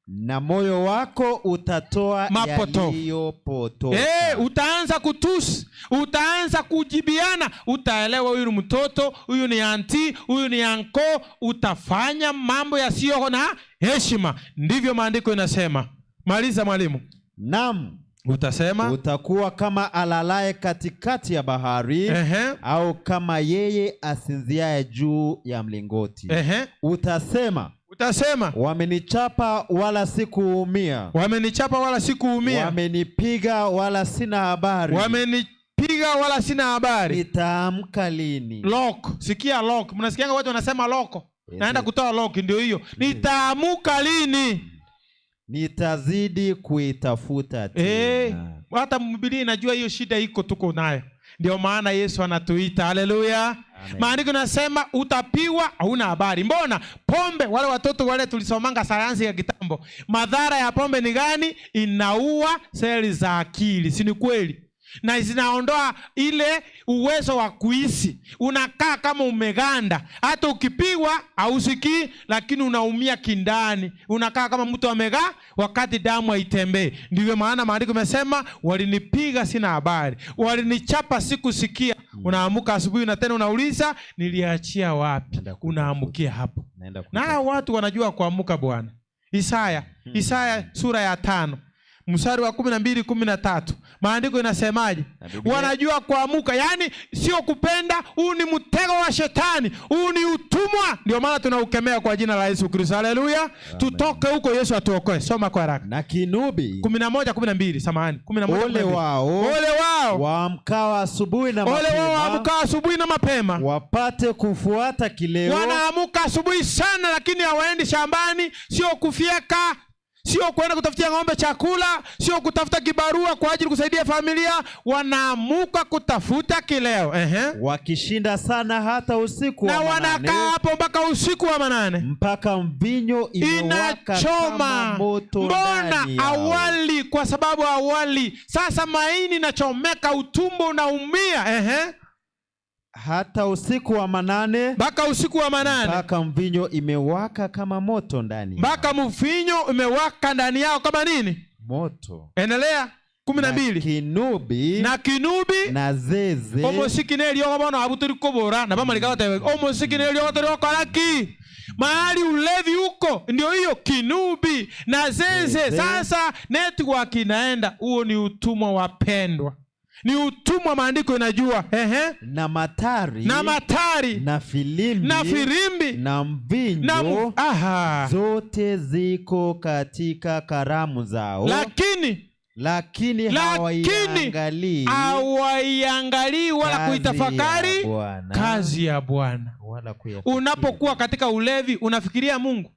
Na moyo wako utatoa yaliyopotoka. Utaanza kutusi, utaanza kujibiana, utaelewa huyu ni mtoto, huyu ni anti, huyu ni anko. Utafanya mambo yasiyo na heshima. Ndivyo maandiko inasema. Maliza mwalimu. Naam. Utasema utakuwa kama alalaye katikati ya bahari, au kama yeye asinziaye juu ya mlingoti. Utasema Utasema wamenichapa wala sikuumia, wamenichapa wala sikuumia, wamenipiga wala sina habari, wamenipiga wala sina habari. Nitaamka lini? Lock, sikia lock. Mnasikianga watu wanasema loko, naenda kutoa lock, ndio hiyo. Nitaamuka lini? Nitazidi kuitafuta tena. Hata Biblia inajua hiyo shida iko, tuko nayo. Ndio maana Yesu anatuita. Haleluya. Maandiko nasema utapiwa hauna habari. Mbona pombe, wale watoto wale tulisomanga sayansi ya kitambo, madhara ya pombe ni gani? Inaua seli za akili, si ni kweli? Na zinaondoa ile uwezo wa kuhisi. Unakaa kama umeganda, hata ukipigwa hausikii, lakini unaumia kindani. Unakaa kama mtu amegaa wakati damu haitembei. Ndivyo maana maandiko yamesema walinipiga sina habari, walinichapa sikusikia. Unaamuka asubuhi na tena unauliza niliachia wapi? Unaamukia hapo. Na watu wanajua kuamuka bwana. Isaya sura ya 5 mstari wa 12 13, maandiko inasemaje? Wanajua kuamuka, yaani sio kupenda. Huu ni mtego wa shetani, huu ni utumwa. Ndio maana tunaukemea kwa jina la Yesu Kristo. Haleluya, tutoke huko, Yesu atuokoe. Soma kwa haraka. Na kinubi 11 12, samahani, 11. Ole wao, ole wao waamkao asubuhi na mapema, ole wao waamkao asubuhi na mapema, wapate kufuata kileo. Wanaamuka asubuhi sana, lakini hawaendi shambani, sio kufyeka, sio kwenda kutafutia ng'ombe chakula, sio kutafuta kibarua kwa ajili kusaidia familia. Wanaamuka kutafuta kileo. Wakishinda sana hata usiku wa na manane, wanakaa hapo mpaka usiku wa manane, mpaka mvinyo imewaka kama moto. Mbona awali? Kwa sababu awali sasa maini inachomeka, utumbo unaumia. Hata usiku wa manane, mpaka usiku wa manane, mpaka mvinyo imewaka kama moto ndani, mpaka mvinyo imewaka ndani yao kama nini? Moto. Endelea. 12. Kinubi na kinubi na zeze omosiki neliogo bono abu turi kobora na bamalika batebe omosiki neliogo turi okoraki mahali ulevi huko, ndio hiyo kinubi na zeze. Sasa network inaenda. Huo ni utumwa wapendwa, ni utumwa, maandiko inajua. Na matari, na matari, na filimbi, na filimbi, na mvinyo, na zote ziko katika karamu zao, lakini hawaiangalii wala kuitafakari kazi ya Bwana. Unapokuwa katika ulevi unafikiria Mungu?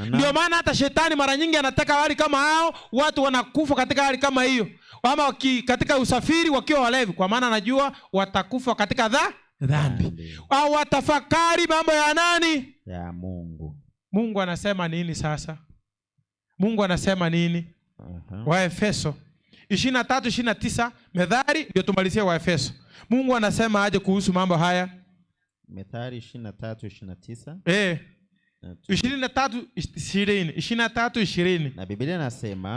Ndio maana hata shetani mara nyingi anataka hali kama hao, watu wanakufa katika hali kama hiyo, ama katika usafiri wakiwa walevi, kwa maana anajua watakufa katika dhambi. Au watafakari mambo ya nani? Ya Mungu. Mungu anasema nini sasa? Mungu anasema nini? Waefeso 23:29, Methali ndio tumalizie Waefeso. Mungu anasema aje kuhusu mambo haya? Methali 23:29. 23:20, 23:20. Na Biblia inasema,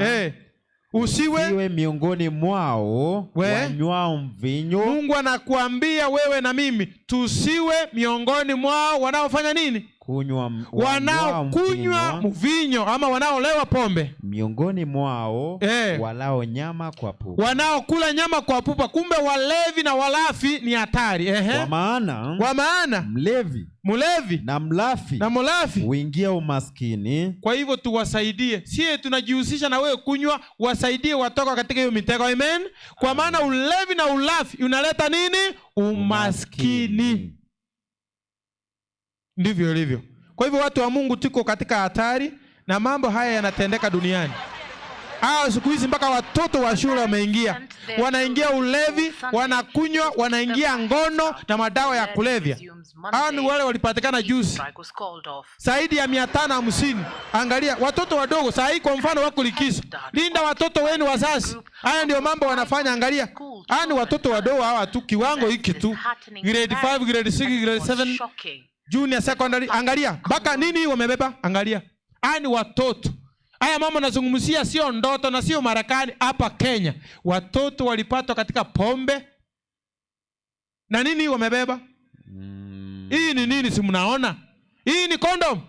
Usiwe miongoni mwao wanywao mvinyo. Mungu anakuambia wewe na mimi tusiwe miongoni mwao wanaofanya nini? Wanaokunywa mvinyo ama wanaolewa pombe. Miongoni mwao walao nyama kwa pupa. Wanaokula nyama kwa pupa. Kumbe walevi na walafi ni hatari. Kwa maana mlevi na mlafi huingia umaskini. Kwa hivyo tuwasaidie. Sie tunajihusisha na wewe kunywa, wasaidie watoka katika hiyo mitego. Amen. Kwa maana ulevi na ulafi unaleta nini? Umaskini. Ndivyo ilivyo. Kwa hivyo watu wa Mungu tuko katika hatari na mambo haya yanatendeka duniani. Siku hizi mpaka watoto wa shule wameingia. Wanaingia ulevi, wanakunywa, wanaingia ngono na madawa ya kulevya. Hao ni wale walipatikana juzi. Zaidi ya 550. Angalia watoto wadogo saa hii kwa mfano wako likizo. Linda watoto wenu wazazi. Haya ndio mambo wanafanya, angalia. Hao ni watoto wadogo hawa tu, kiwango hiki tu. Grade 5, grade 6, grade 7. Junior secondary, angalia mpaka nini wamebeba, angalia. Haya ni watoto. Haya mambo nazungumzia sio ndoto na sio Marekani, hapa Kenya. Watoto walipatwa katika pombe na nini wamebeba? Hii ni nini, si mnaona? Hii ni condom.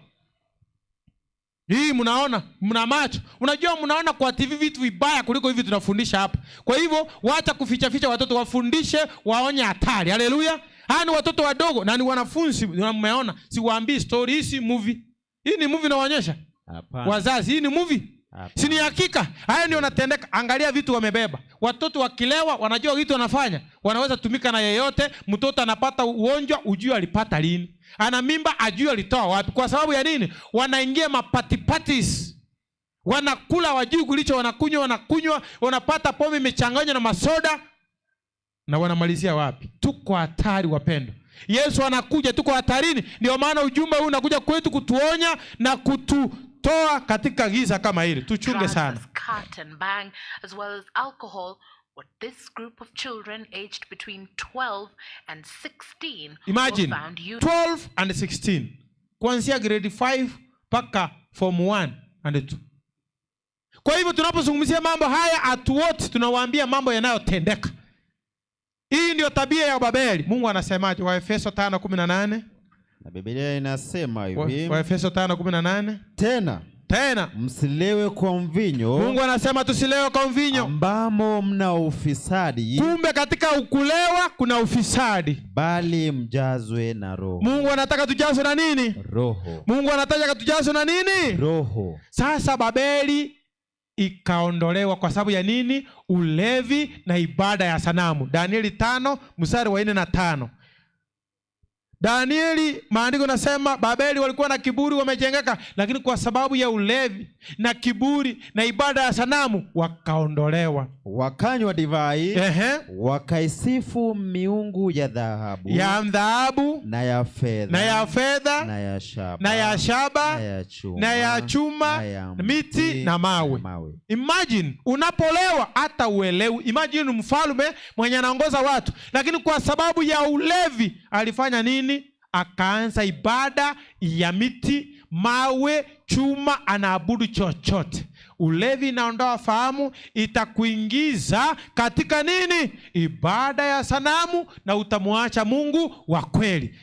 Hii mnaona, mna macho. Unajua mnaona kwa TV vitu vibaya kuliko hivi tunafundisha hapa. Kwa hivyo wacha kuficha ficha watoto, wafundishe, waonye hatari. Haleluya. Hawa ni watoto wadogo na ni wanafunzi, mmeona. Siwaambii story, hii si movie. Hii ni movie nawaonyesha. Hapana. Wazazi, hii ni movie. Si ni hakika? Haya ndio yanatendeka. Angalia vitu wamebeba. Watoto wakilewa wanajua vitu wanafanya. Wanaweza tumika na yeyote. Mtoto anapata ugonjwa, ujue alipata lini. Ana mimba, ajue alitoa wapi. Kwa sababu ya nini? Wanaingia mapatipatis. Wanakula wajui kulicho wanakunywa, wanapata pombe imechanganywa na masoda. Na wanamalizia wapi? Tuko hatari wapendwa. Yesu anakuja, tuko hatarini. Ndio maana ujumbe huu unakuja kwetu kutuonya na kututoa katika giza kama hili. Tuchunge sana. Cut and bang, as well as alcohol, what this group of children aged between 12 and 16 Imagine, were found using. 12 and 16. Kuanzia grade 5 mpaka form 1 and 2. Kwa hivyo tunapozungumzia mambo haya atuote tunawaambia mambo yanayotendeka. Hii ndio tabia ya Babeli. Mungu anasemaje? Waefeso 5:18. Na Biblia inasema hivi. Waefeso 5:18. Tena msilewe kwa mvinyo. Mungu anasema tusilewe kwa mvinyo ambamo mna ufisadi. Kumbe katika ukulewa kuna ufisadi. Bali mjazwe na Roho. Mungu anataka tujazwe na nini? Roho. Mungu anataka tujazwe na nini? Roho. Sasa Babeli ikaondolewa kwa sababu ya nini? Ulevi na ibada ya sanamu. Danieli 5:4 na 5. Danieli, maandiko nasema Babeli walikuwa na kiburi, wamejengeka, lakini kwa sababu ya ulevi na kiburi na ibada ya sanamu wakaondolewa. Wakanywa divai, wakaisifu miungu ya dhahabu, ya dhahabu na ya fedha, na ya fedha, na ya shaba, na ya shaba, na ya chuma, na ya chuma, na ya miti na mawe. mawe. Imagine unapolewa hata uelewi. Imagine mfalme mwenye anaongoza watu, lakini kwa sababu ya ulevi alifanya nini? Akaanza ibada ya miti, mawe, chuma, anaabudu chochote. Ulevi inaondoa fahamu, itakuingiza katika nini? Ibada ya sanamu, na utamwacha Mungu wa kweli.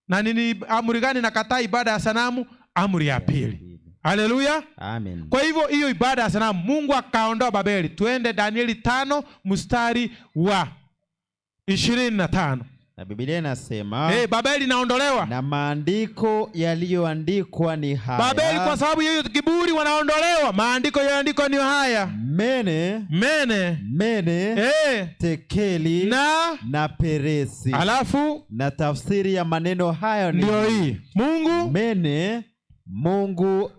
Na nini amri gani nakataa ibada ya sanamu? Amri ya pili. Haleluya. Amen. Kwa hivyo hiyo ibada ya sanamu Mungu akaondoa Babeli. Tuende Danieli 5:25. Na Biblia inasema, Babeli inaondolewa. Na maandiko yaliyoandikwa ni haya. Babeli kwa sababu hiyo kiburi wanaondolewa. Maandiko yaliyoandikwa ni haya. Mene, Mene, Mene, Tekeli, na Peresi. Alafu na tafsiri ya maneno hayo ni ndio hii. Mungu Mene, Mungu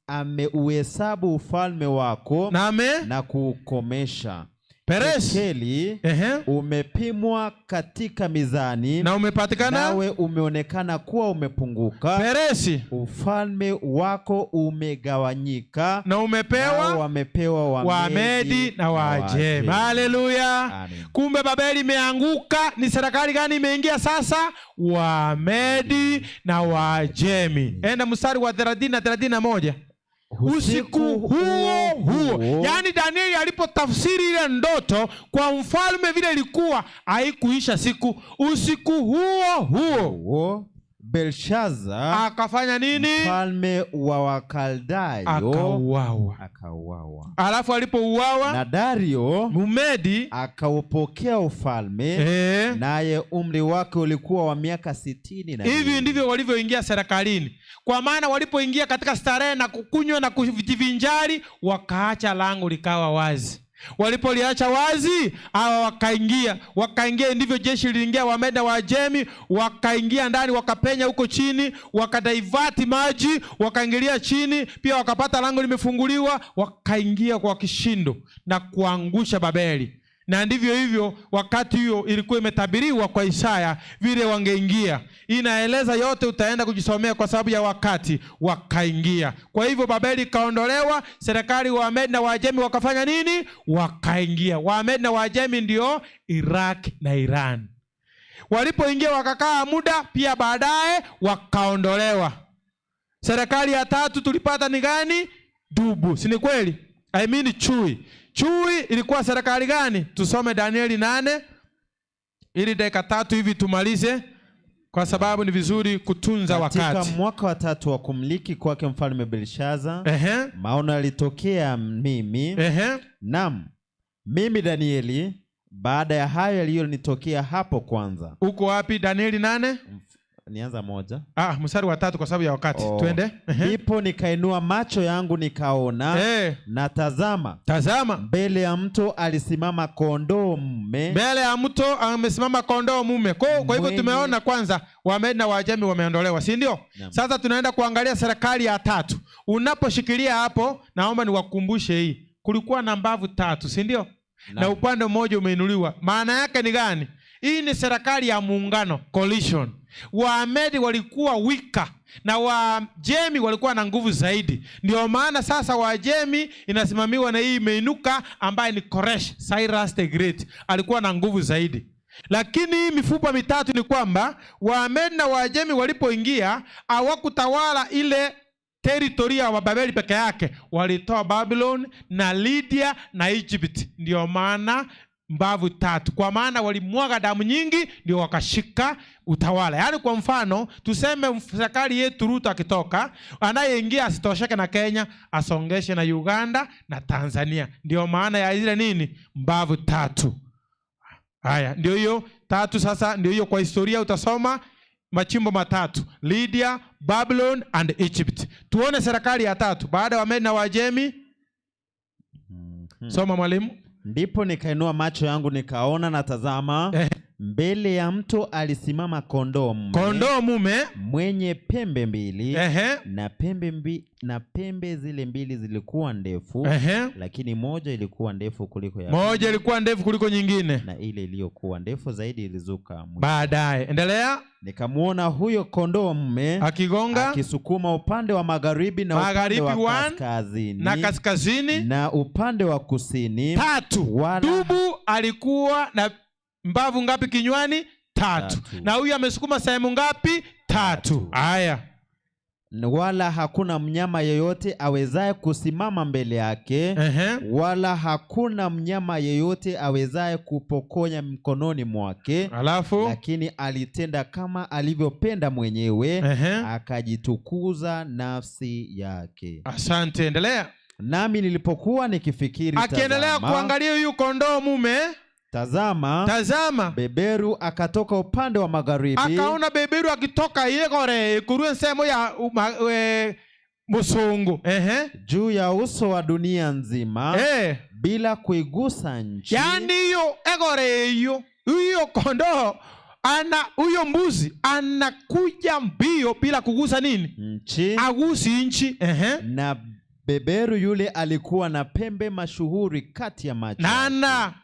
ameuhesabu ufalme wako na na kuukomesha. Peresi. Tekeli, umepimwa katika mizani na umepatikana, nawe umeonekana kuwa umepunguka. Peresi, ufalme wako umegawanyika na umepewa, nao wamepewa Wamedi na Waajemi. Haleluya. Kumbe Babeli imeanguka. Ni serikali gani imeingia sasa? Wamedi na Waajemi. Enda mstari wa 30 na 31. Usiku huo huo. Yaani Danieli alipotafsiri ile ndoto kwa mfalme vile ilikuwa, haikuisha siku. Usiku huo huo huo Belshaza akafanya nini? Mfalme wa Wakaldayo akauawa. Akauawa. Alafu alipouawa na Dario Mumedi akaupokea ufalme, naye umri wake ulikuwa wa miaka 62. Hivi ndivyo walivyoingia serikalini, kwa maana walipoingia katika starehe na kukunywa na kujivinjari, wakaacha lango likawa wazi. Walipoliacha wazi, hawa wakaingia, wakaingia. Ndivyo jeshi liliingia, Wameda Waajemi wakaingia ndani, wakapenya huko chini, wakadaivati maji, wakaingilia chini pia, wakapata lango limefunguliwa, wakaingia kwa kishindo na kuangusha Babeli. Na ndivyo hivyo, wakati hiyo ilikuwa imetabiriwa kwa Isaya vile wangeingia. Inaeleza yote, utaenda kujisomea kwa sababu ya wakati. Wakaingia. Kwa hivyo Babeli ikaondolewa, serikali wa Wamedi na Waajemi wakafanya nini? Wakaingia. Wamedi na Waajemi ndio Iraq na Iran. Walipoingia wakakaa muda, pia baadaye wakaondolewa. Serikali ya tatu tulipata ni gani? Dubu, si ni kweli? I mean chui. Chui ilikuwa serikali gani? Tusome Danieli 8 ili dakika 3 hivi tumalize, kwa sababu ni vizuri kutunza Katika wakati. mwaka wa 3 wa kumiliki kwake mfalme Belshaza, maono yalitokea mimi. Naam, mimi Danieli, baada ya hayo yaliyonitokea hapo kwanza. Uko wapi? Danieli 8? Nianza 1. Mstari wa 3 kwa sababu ya wakati. Twende. Ndipo nikainua macho yangu nikaona, na tazama, Tazama. mbele ya mto alisimama kondoo mume. Mbele ya mto amesimama kondoo mume. Kwa hivyo tumeona kwanza Wamedi na Waajemi wameondolewa, si ndio? Naam. Sasa tunaenda kuangalia serikali ya 3. Unaposhikilia hapo, naomba niwakumbushe hii. Kulikuwa na mbavu 3, si ndio? Naam. Na upande mmoja umeinuliwa. Maana yake ni gani? Hii ni serikali ya muungano, coalition. Waamedi walikuwa wika na Waajemi walikuwa na nguvu zaidi. Ndio maana sasa Waajemi inasimamiwa na hii imeinuka ambaye ni Koresh, Cyrus the Great, alikuwa na nguvu zaidi. Lakini hii mifupa mitatu ni kwamba Waamedi na Waajemi walipoingia hawakutawala ile teritoria wa Babeli peke yake, walitoa Babylon na Lydia na Egypt. Ndio maana mbavu 3, kwa maana walimwaga damu nyingi ndio wakashika utawala. Yaani kwa mfano tuseme serikali yetu Ruto akitoka, anayeingia asitosheke na Kenya, asongeshe na Uganda na Tanzania. Ndio maana ya ile nini, mbavu 3. Haya, ndio hiyo 3. Sasa ndio hiyo kwa historia utasoma machimbo 3, Lydia, Babylon and Egypt. Tuone serikali ya 3 baada ya Wamedi na Waajemi. Soma mwalimu. Ndipo nikainua macho yangu nikaona, na tazama, mbele ya mto alisimama kondoo mume. Kondoo mume mwenye pembe 2. Na pembe zile 2 zilikuwa ndefu, lakini moja ilikuwa ndefu kuliko ya Moja pili. ilikuwa ndefu kuliko nyingine. Na ile iliyokuwa ndefu zaidi ilizuka mwisho. Baadaye endelea. Nikamuona huyo kondoo mume akigonga, akisukuma upande wa magharibi na upande Magharibi wa one, kaskazini na kaskazini na upande wa kusini. 3. Wala Dubu alikuwa na mbavu ngapi kinywani? 3. 3. Na huyu amesukuma sehemu ngapi? 3. 3. Haya. Wala hakuna mnyama yeyote awezaye kusimama mbele yake, wala hakuna mnyama yeyote awezaye kupokonya mkononi mwake. Alafu? Lakini alitenda kama alivyopenda mwenyewe, akajitukuza nafsi yake. Asante, endelea. Nami nilipokuwa nikifikiri, Akiendelea tazama, kuangalia huyu kondoo mume, tazama, tazama, beberu akatoka upande wa magharibi. Akaona beberu akitoka ile kurue nsemo ya musungu. Juu ya uso wa dunia nzima, bila kuigusa nchi. Yaani hiyo egore hiyo, huyo kondoo ana, huyo mbuzi anakuja mbio bila kugusa nini? Nchi. Agusi nchi. Na beberu yule alikuwa na pembe mashuhuri kati ya macho Na yake. ana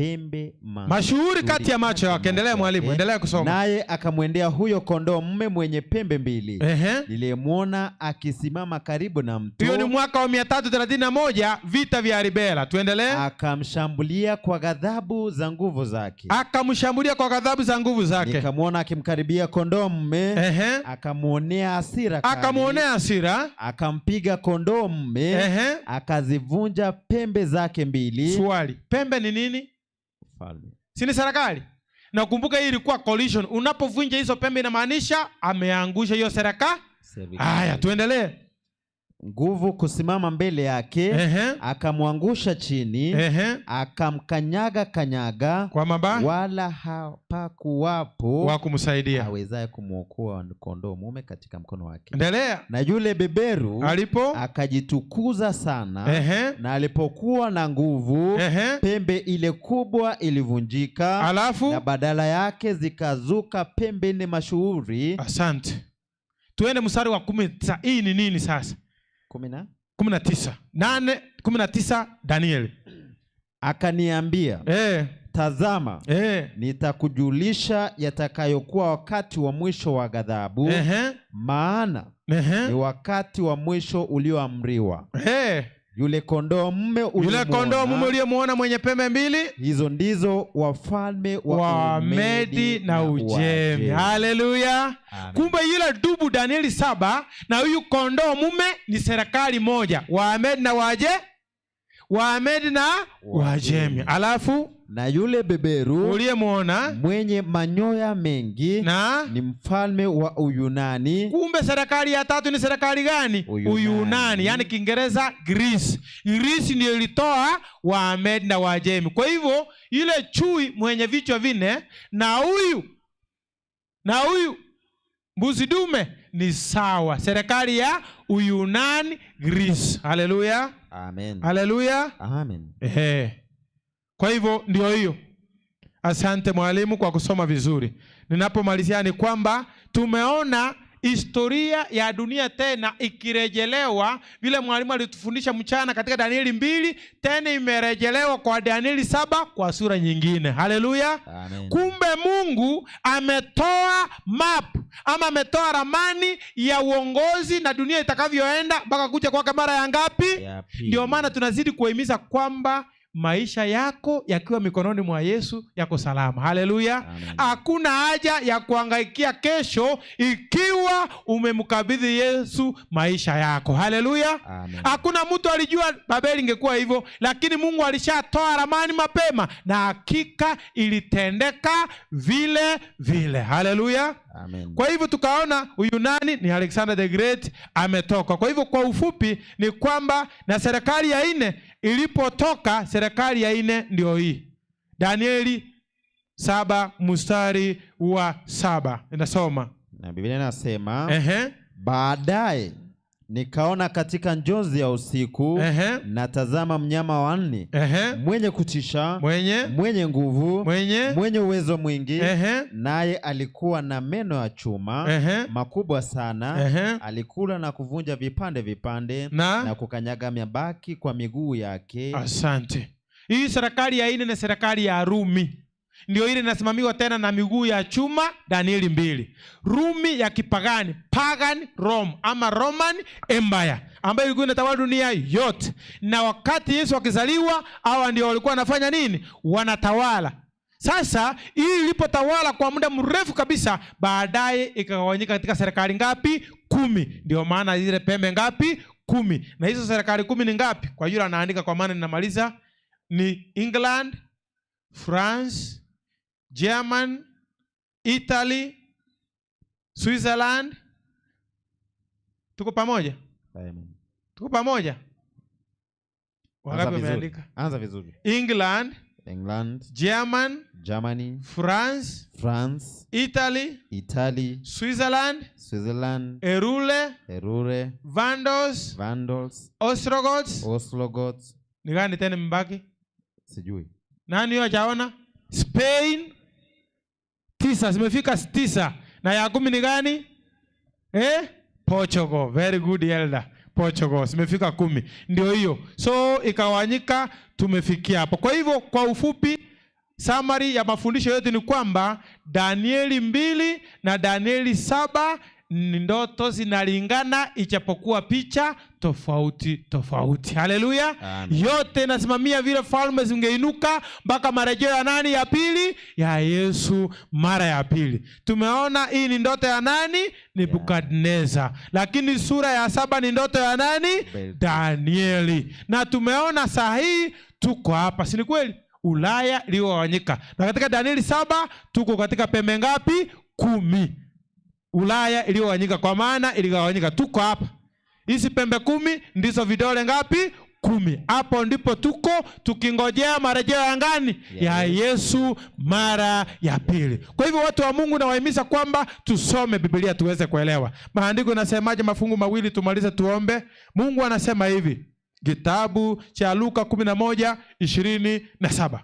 Pembe mashuhuri kati ya macho yake. Endelea mwalimu, endelea kusoma. Naye akamwendea huyo kondoo mume mwenye pembe mbili, niliyemwona akisimama karibu na mto. Hiyo ni mwaka wa 331, vita vya Arbela. Tuendelee. Akamshambulia kwa ghadhabu za nguvu zake. Akamshambulia kwa ghadhabu za nguvu zake. Nikamwona akimkaribia kondoo mume, akamwonea hasira kali. Akamwonea hasira. Akampiga kondoo mume, akazivunja pembe zake mbili. Swali, pembe ni nini? Falme. Si ni serikali? Na kumbuka hii ilikuwa collision. Unapovunja hizo pembe inamaanisha ameangusha hiyo serikali. Haya, tuendelee. Nguvu kusimama mbele yake, akamwangusha chini, akamkanyaga kanyaga kwa maba, wala hapakuwapo wa kumsaidia awezaye kumwokoa kondoo mume katika mkono wake. Endelea. Na yule beberu alipo akajitukuza sana, na alipokuwa na nguvu, pembe ile kubwa ilivunjika, alafu na badala yake zikazuka pembe nne mashuhuri. Asante. Tuende mstari wa 19. Hii ni nini sasa? 19. 8, 19 Danieli. Akaniambia, tazama, nitakujulisha yatakayokuwa wakati wa mwisho wa ghadhabu, maana ni wakati wa mwisho ulioamriwa. Yule kondoo mume Yule kondoo mume uliyemuona mwenye pembe mbili, hizo ndizo wafalme wa Medi na Ujemi. Haleluya! Kumbe yule dubu Danieli 7 na huyu kondoo mume ni serikali moja, Wamedi na waje, Wamedi na Wajemi. Alafu na yule beberu uliyemuona mwenye manyoya mengi na ni mfalme wa Uyunani. Kumbe serikali ya tatu ni serikali gani? Uyunani. Uyunani, yani Kiingereza Greece. Greece ndio ilitoa Wamedi na Wajemi. Kwa hivyo yule chui mwenye vichwa vinne na huyu mbuzi dume ni sawa, serikali ya Uyunani, Greece. Haleluya. Amen. Haleluya. Amen. Kwa hivyo ndio hiyo. Asante mwalimu kwa kusoma vizuri. Ninapomalizia ni kwamba tumeona historia ya dunia tena ikirejelewa vile mwalimu alitufundisha mchana katika Danieli 2, tena imerejelewa kwa Danieli 7 kwa sura nyingine. Haleluya. Amen. Kumbe Mungu ametoa map ama ametoa ramani ya uongozi na dunia itakavyoenda mpaka kuja kwake mara ya ngapi? Ya pili. Ndio maana tunazidi kuhimiza kwamba maisha yako yakiwa mikononi mwa Yesu yako salama. Haleluya. Hakuna haja ya kuhangaikia kesho ikiwa umemkabidhi Yesu maisha yako. Haleluya. Hakuna mtu alijua Babeli ingekuwa hivyo, lakini Mungu alishatoa ramani mapema na hakika ilitendeka vile vile. Haleluya. Amen. Kwa hivyo tukaona huyu nani ni Alexander the Great ametoka. Kwa hivyo kwa ufupi ni kwamba na serikali ya nne ilipotoka, serikali ya nne ndio hii. Danieli 7 mstari wa 7 inasoma. Na Biblia inasema, baadaye nikaona katika njozi ya usiku, na tazama mnyama wa nne, mwenye kutisha, mwenye nguvu, mwenye uwezo mwingi, naye alikuwa na meno ya chuma makubwa sana, alikula na kuvunja vipande vipande na kukanyaga mabaki kwa miguu yake. Asante. Hii serikali ya nne ni serikali ya Rumi. Ndio ile inasimamiwa tena na miguu ya chuma, Danieli 2. Rumi ya kipagani, pagan Rome ama Roman Empire, ambayo ilikuwa inatawala dunia yote. Na wakati Yesu akizaliwa, hawa ndio walikuwa wanafanya nini? Wanatawala. Sasa hii ilipotawala kwa muda mrefu kabisa, baadaye ikagawanyika katika serikali ngapi? 10. Ndio maana zile pembe ngapi? 10. Na hizo serikali 10 ni ngapi? Kwa yule anaandika, kwa maana ninamaliza, ni England, France, German, Italy, Switzerland. Tuko pamoja? Amen. Tuko pamoja? Wangapi Anza vizuri. wameandika? Anza vizuri. England, England, German, Germany, France, France, Italy, Italy, Switzerland, Switzerland, Erule, Erure, Vandals, Vandals, Ostrogoths. Ostrogoths. Ni gani tena mbaki? Sijui. Nani huyo hajaona? Spain 9, zimefika 9. Na ya 10 ni gani? Portugal. Very good elder. Portugal zimefika 10. Ndio hiyo. So ikawanyika, tumefikia hapo. Kwa hivyo kwa ufupi Summary ya mafundisho yote ni kwamba Danieli 2 na Danieli 7 ni ndoto zinalingana, ijapokuwa picha tofauti tofauti. Haleluya! Yote inasimamia vile falme zingeinuka mpaka marejeo ya nani? Ya pili, ya Yesu mara ya pili. Tumeona hii ni ndoto ya nani? Nebukadneza. Lakini sura ya 7 ni ndoto ya nani? Danieli. Na tumeona saa hii tuko hapa, si ni kweli? Ulaya iliyogawanyika. Na katika Danieli 7 tuko katika pembe ngapi? 10. Ulaya iliyogawanyika, kwa maana iligawanyika. Tuko hapa. Hizi pembe 10 ndizo vidole ngapi? 10. Hapo ndipo tuko tukingojea marejeo ya ngani? Ya Yesu mara ya pili. Kwa hivyo watu wa Mungu, nawahimiza kwamba tusome Biblia tuweze kuelewa. Maandiko yanasemaje? Mafungu mawili tumalize tuombe. Mungu anasema hivi, kitabu cha Luka 11:27.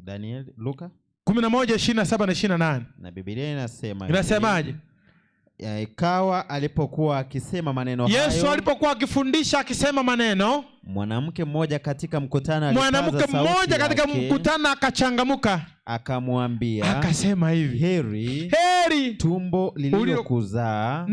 Daniel, Luka 11:27 na 28. Na Biblia inasema Inasemaje? Ikawa alipokuwa akisema maneno Yesu hayo, alipokuwa akifundisha akisema maneno, mwanamke mmoja katika mkutano alipaza mwanamke sauti mmoja katika yake, mkutano akachangamuka, akamwambia, akasema hivi, heri heri tumbo lililokuzaa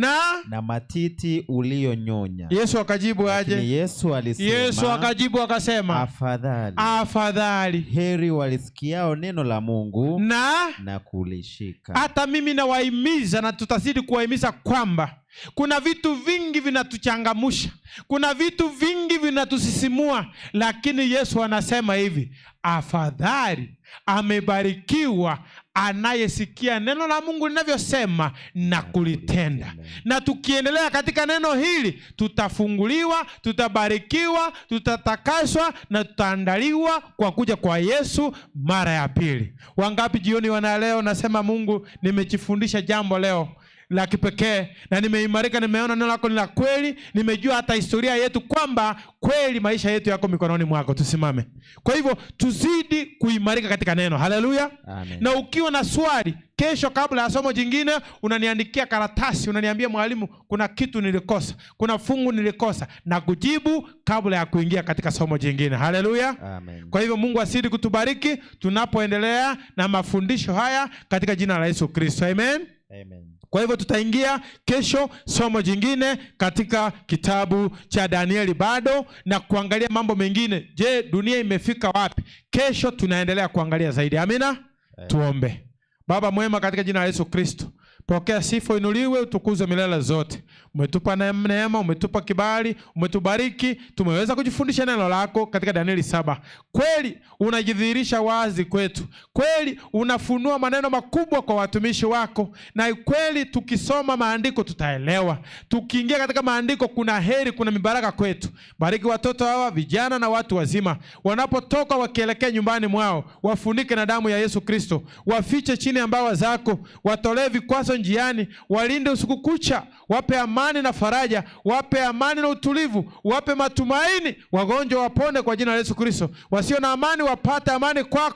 na matiti uliyonyonya. Yesu akajibu Lakini aje? Yesu alisema, Yesu akajibu akasema, afadhali, afadhali heri walisikiao neno la Mungu na kulishika. Hata mimi nawahimiza na tutazidi kuwahimiza kwamba kuna vitu vingi vinatuchangamusha, kuna vitu vingi vinatusisimua, lakini Yesu anasema hivi, afadhali amebarikiwa anayesikia neno la Mungu linavyosema na kulitenda. Na tukiendelea katika neno hili tutafunguliwa, tutabarikiwa, tutatakaswa na tutaandaliwa kwa kuja kwa Yesu mara ya pili. Wangapi jioni wana leo nasema, Mungu, nimejifundisha jambo leo la kipekee na nimeimarika, nimeona neno lako ni la kweli, nimejua hata historia yetu kwamba kweli maisha yetu yako mikononi mwako. Tusimame. Kwa hivyo tuzidi kuimarika katika neno. Haleluya. Amen. Na ukiwa na swali kesho, kabla ya somo jingine, unaniandikia karatasi, unaniambia mwalimu, kuna kitu nilikosa, kuna fungu nilikosa, na kujibu kabla ya kuingia katika somo jingine. Haleluya. Amen. Kwa hivyo Mungu azidi kutubariki tunapoendelea na mafundisho haya katika jina la Yesu Kristo. Amen. Amen. Kwa hivyo tutaingia kesho somo jingine katika kitabu cha Danieli bado na kuangalia mambo mengine. Je, dunia imefika wapi? Kesho tunaendelea kuangalia zaidi. Amina. Amen. Tuombe. Baba mwema, katika jina la Yesu Kristo, pokea sifa, inuliwe, utukuzwe milele zote. Umetupa neema, umetupa kibali, umetubariki, tumeweza kujifundisha neno lako katika Danieli 7. Kweli unajidhihirisha wazi kwetu, kweli unafunua maneno makubwa kwa watumishi wako, na kweli tukisoma maandiko tutaelewa. Tukiingia katika maandiko kuna heri, kuna mibaraka kwetu. Bariki watoto hawa, vijana na watu wazima, wanapotoka wakielekea nyumbani mwao, wafunike na damu ya Yesu Kristo, wafiche chini ya mbawa zako, watolee vikwazo njiani, walinde usiku kucha, wape amani na faraja, wape amani na utulivu, wape matumaini, wagonjwa wapone kwa jina la Yesu Kristo, wasio na amani wapate amani kwako.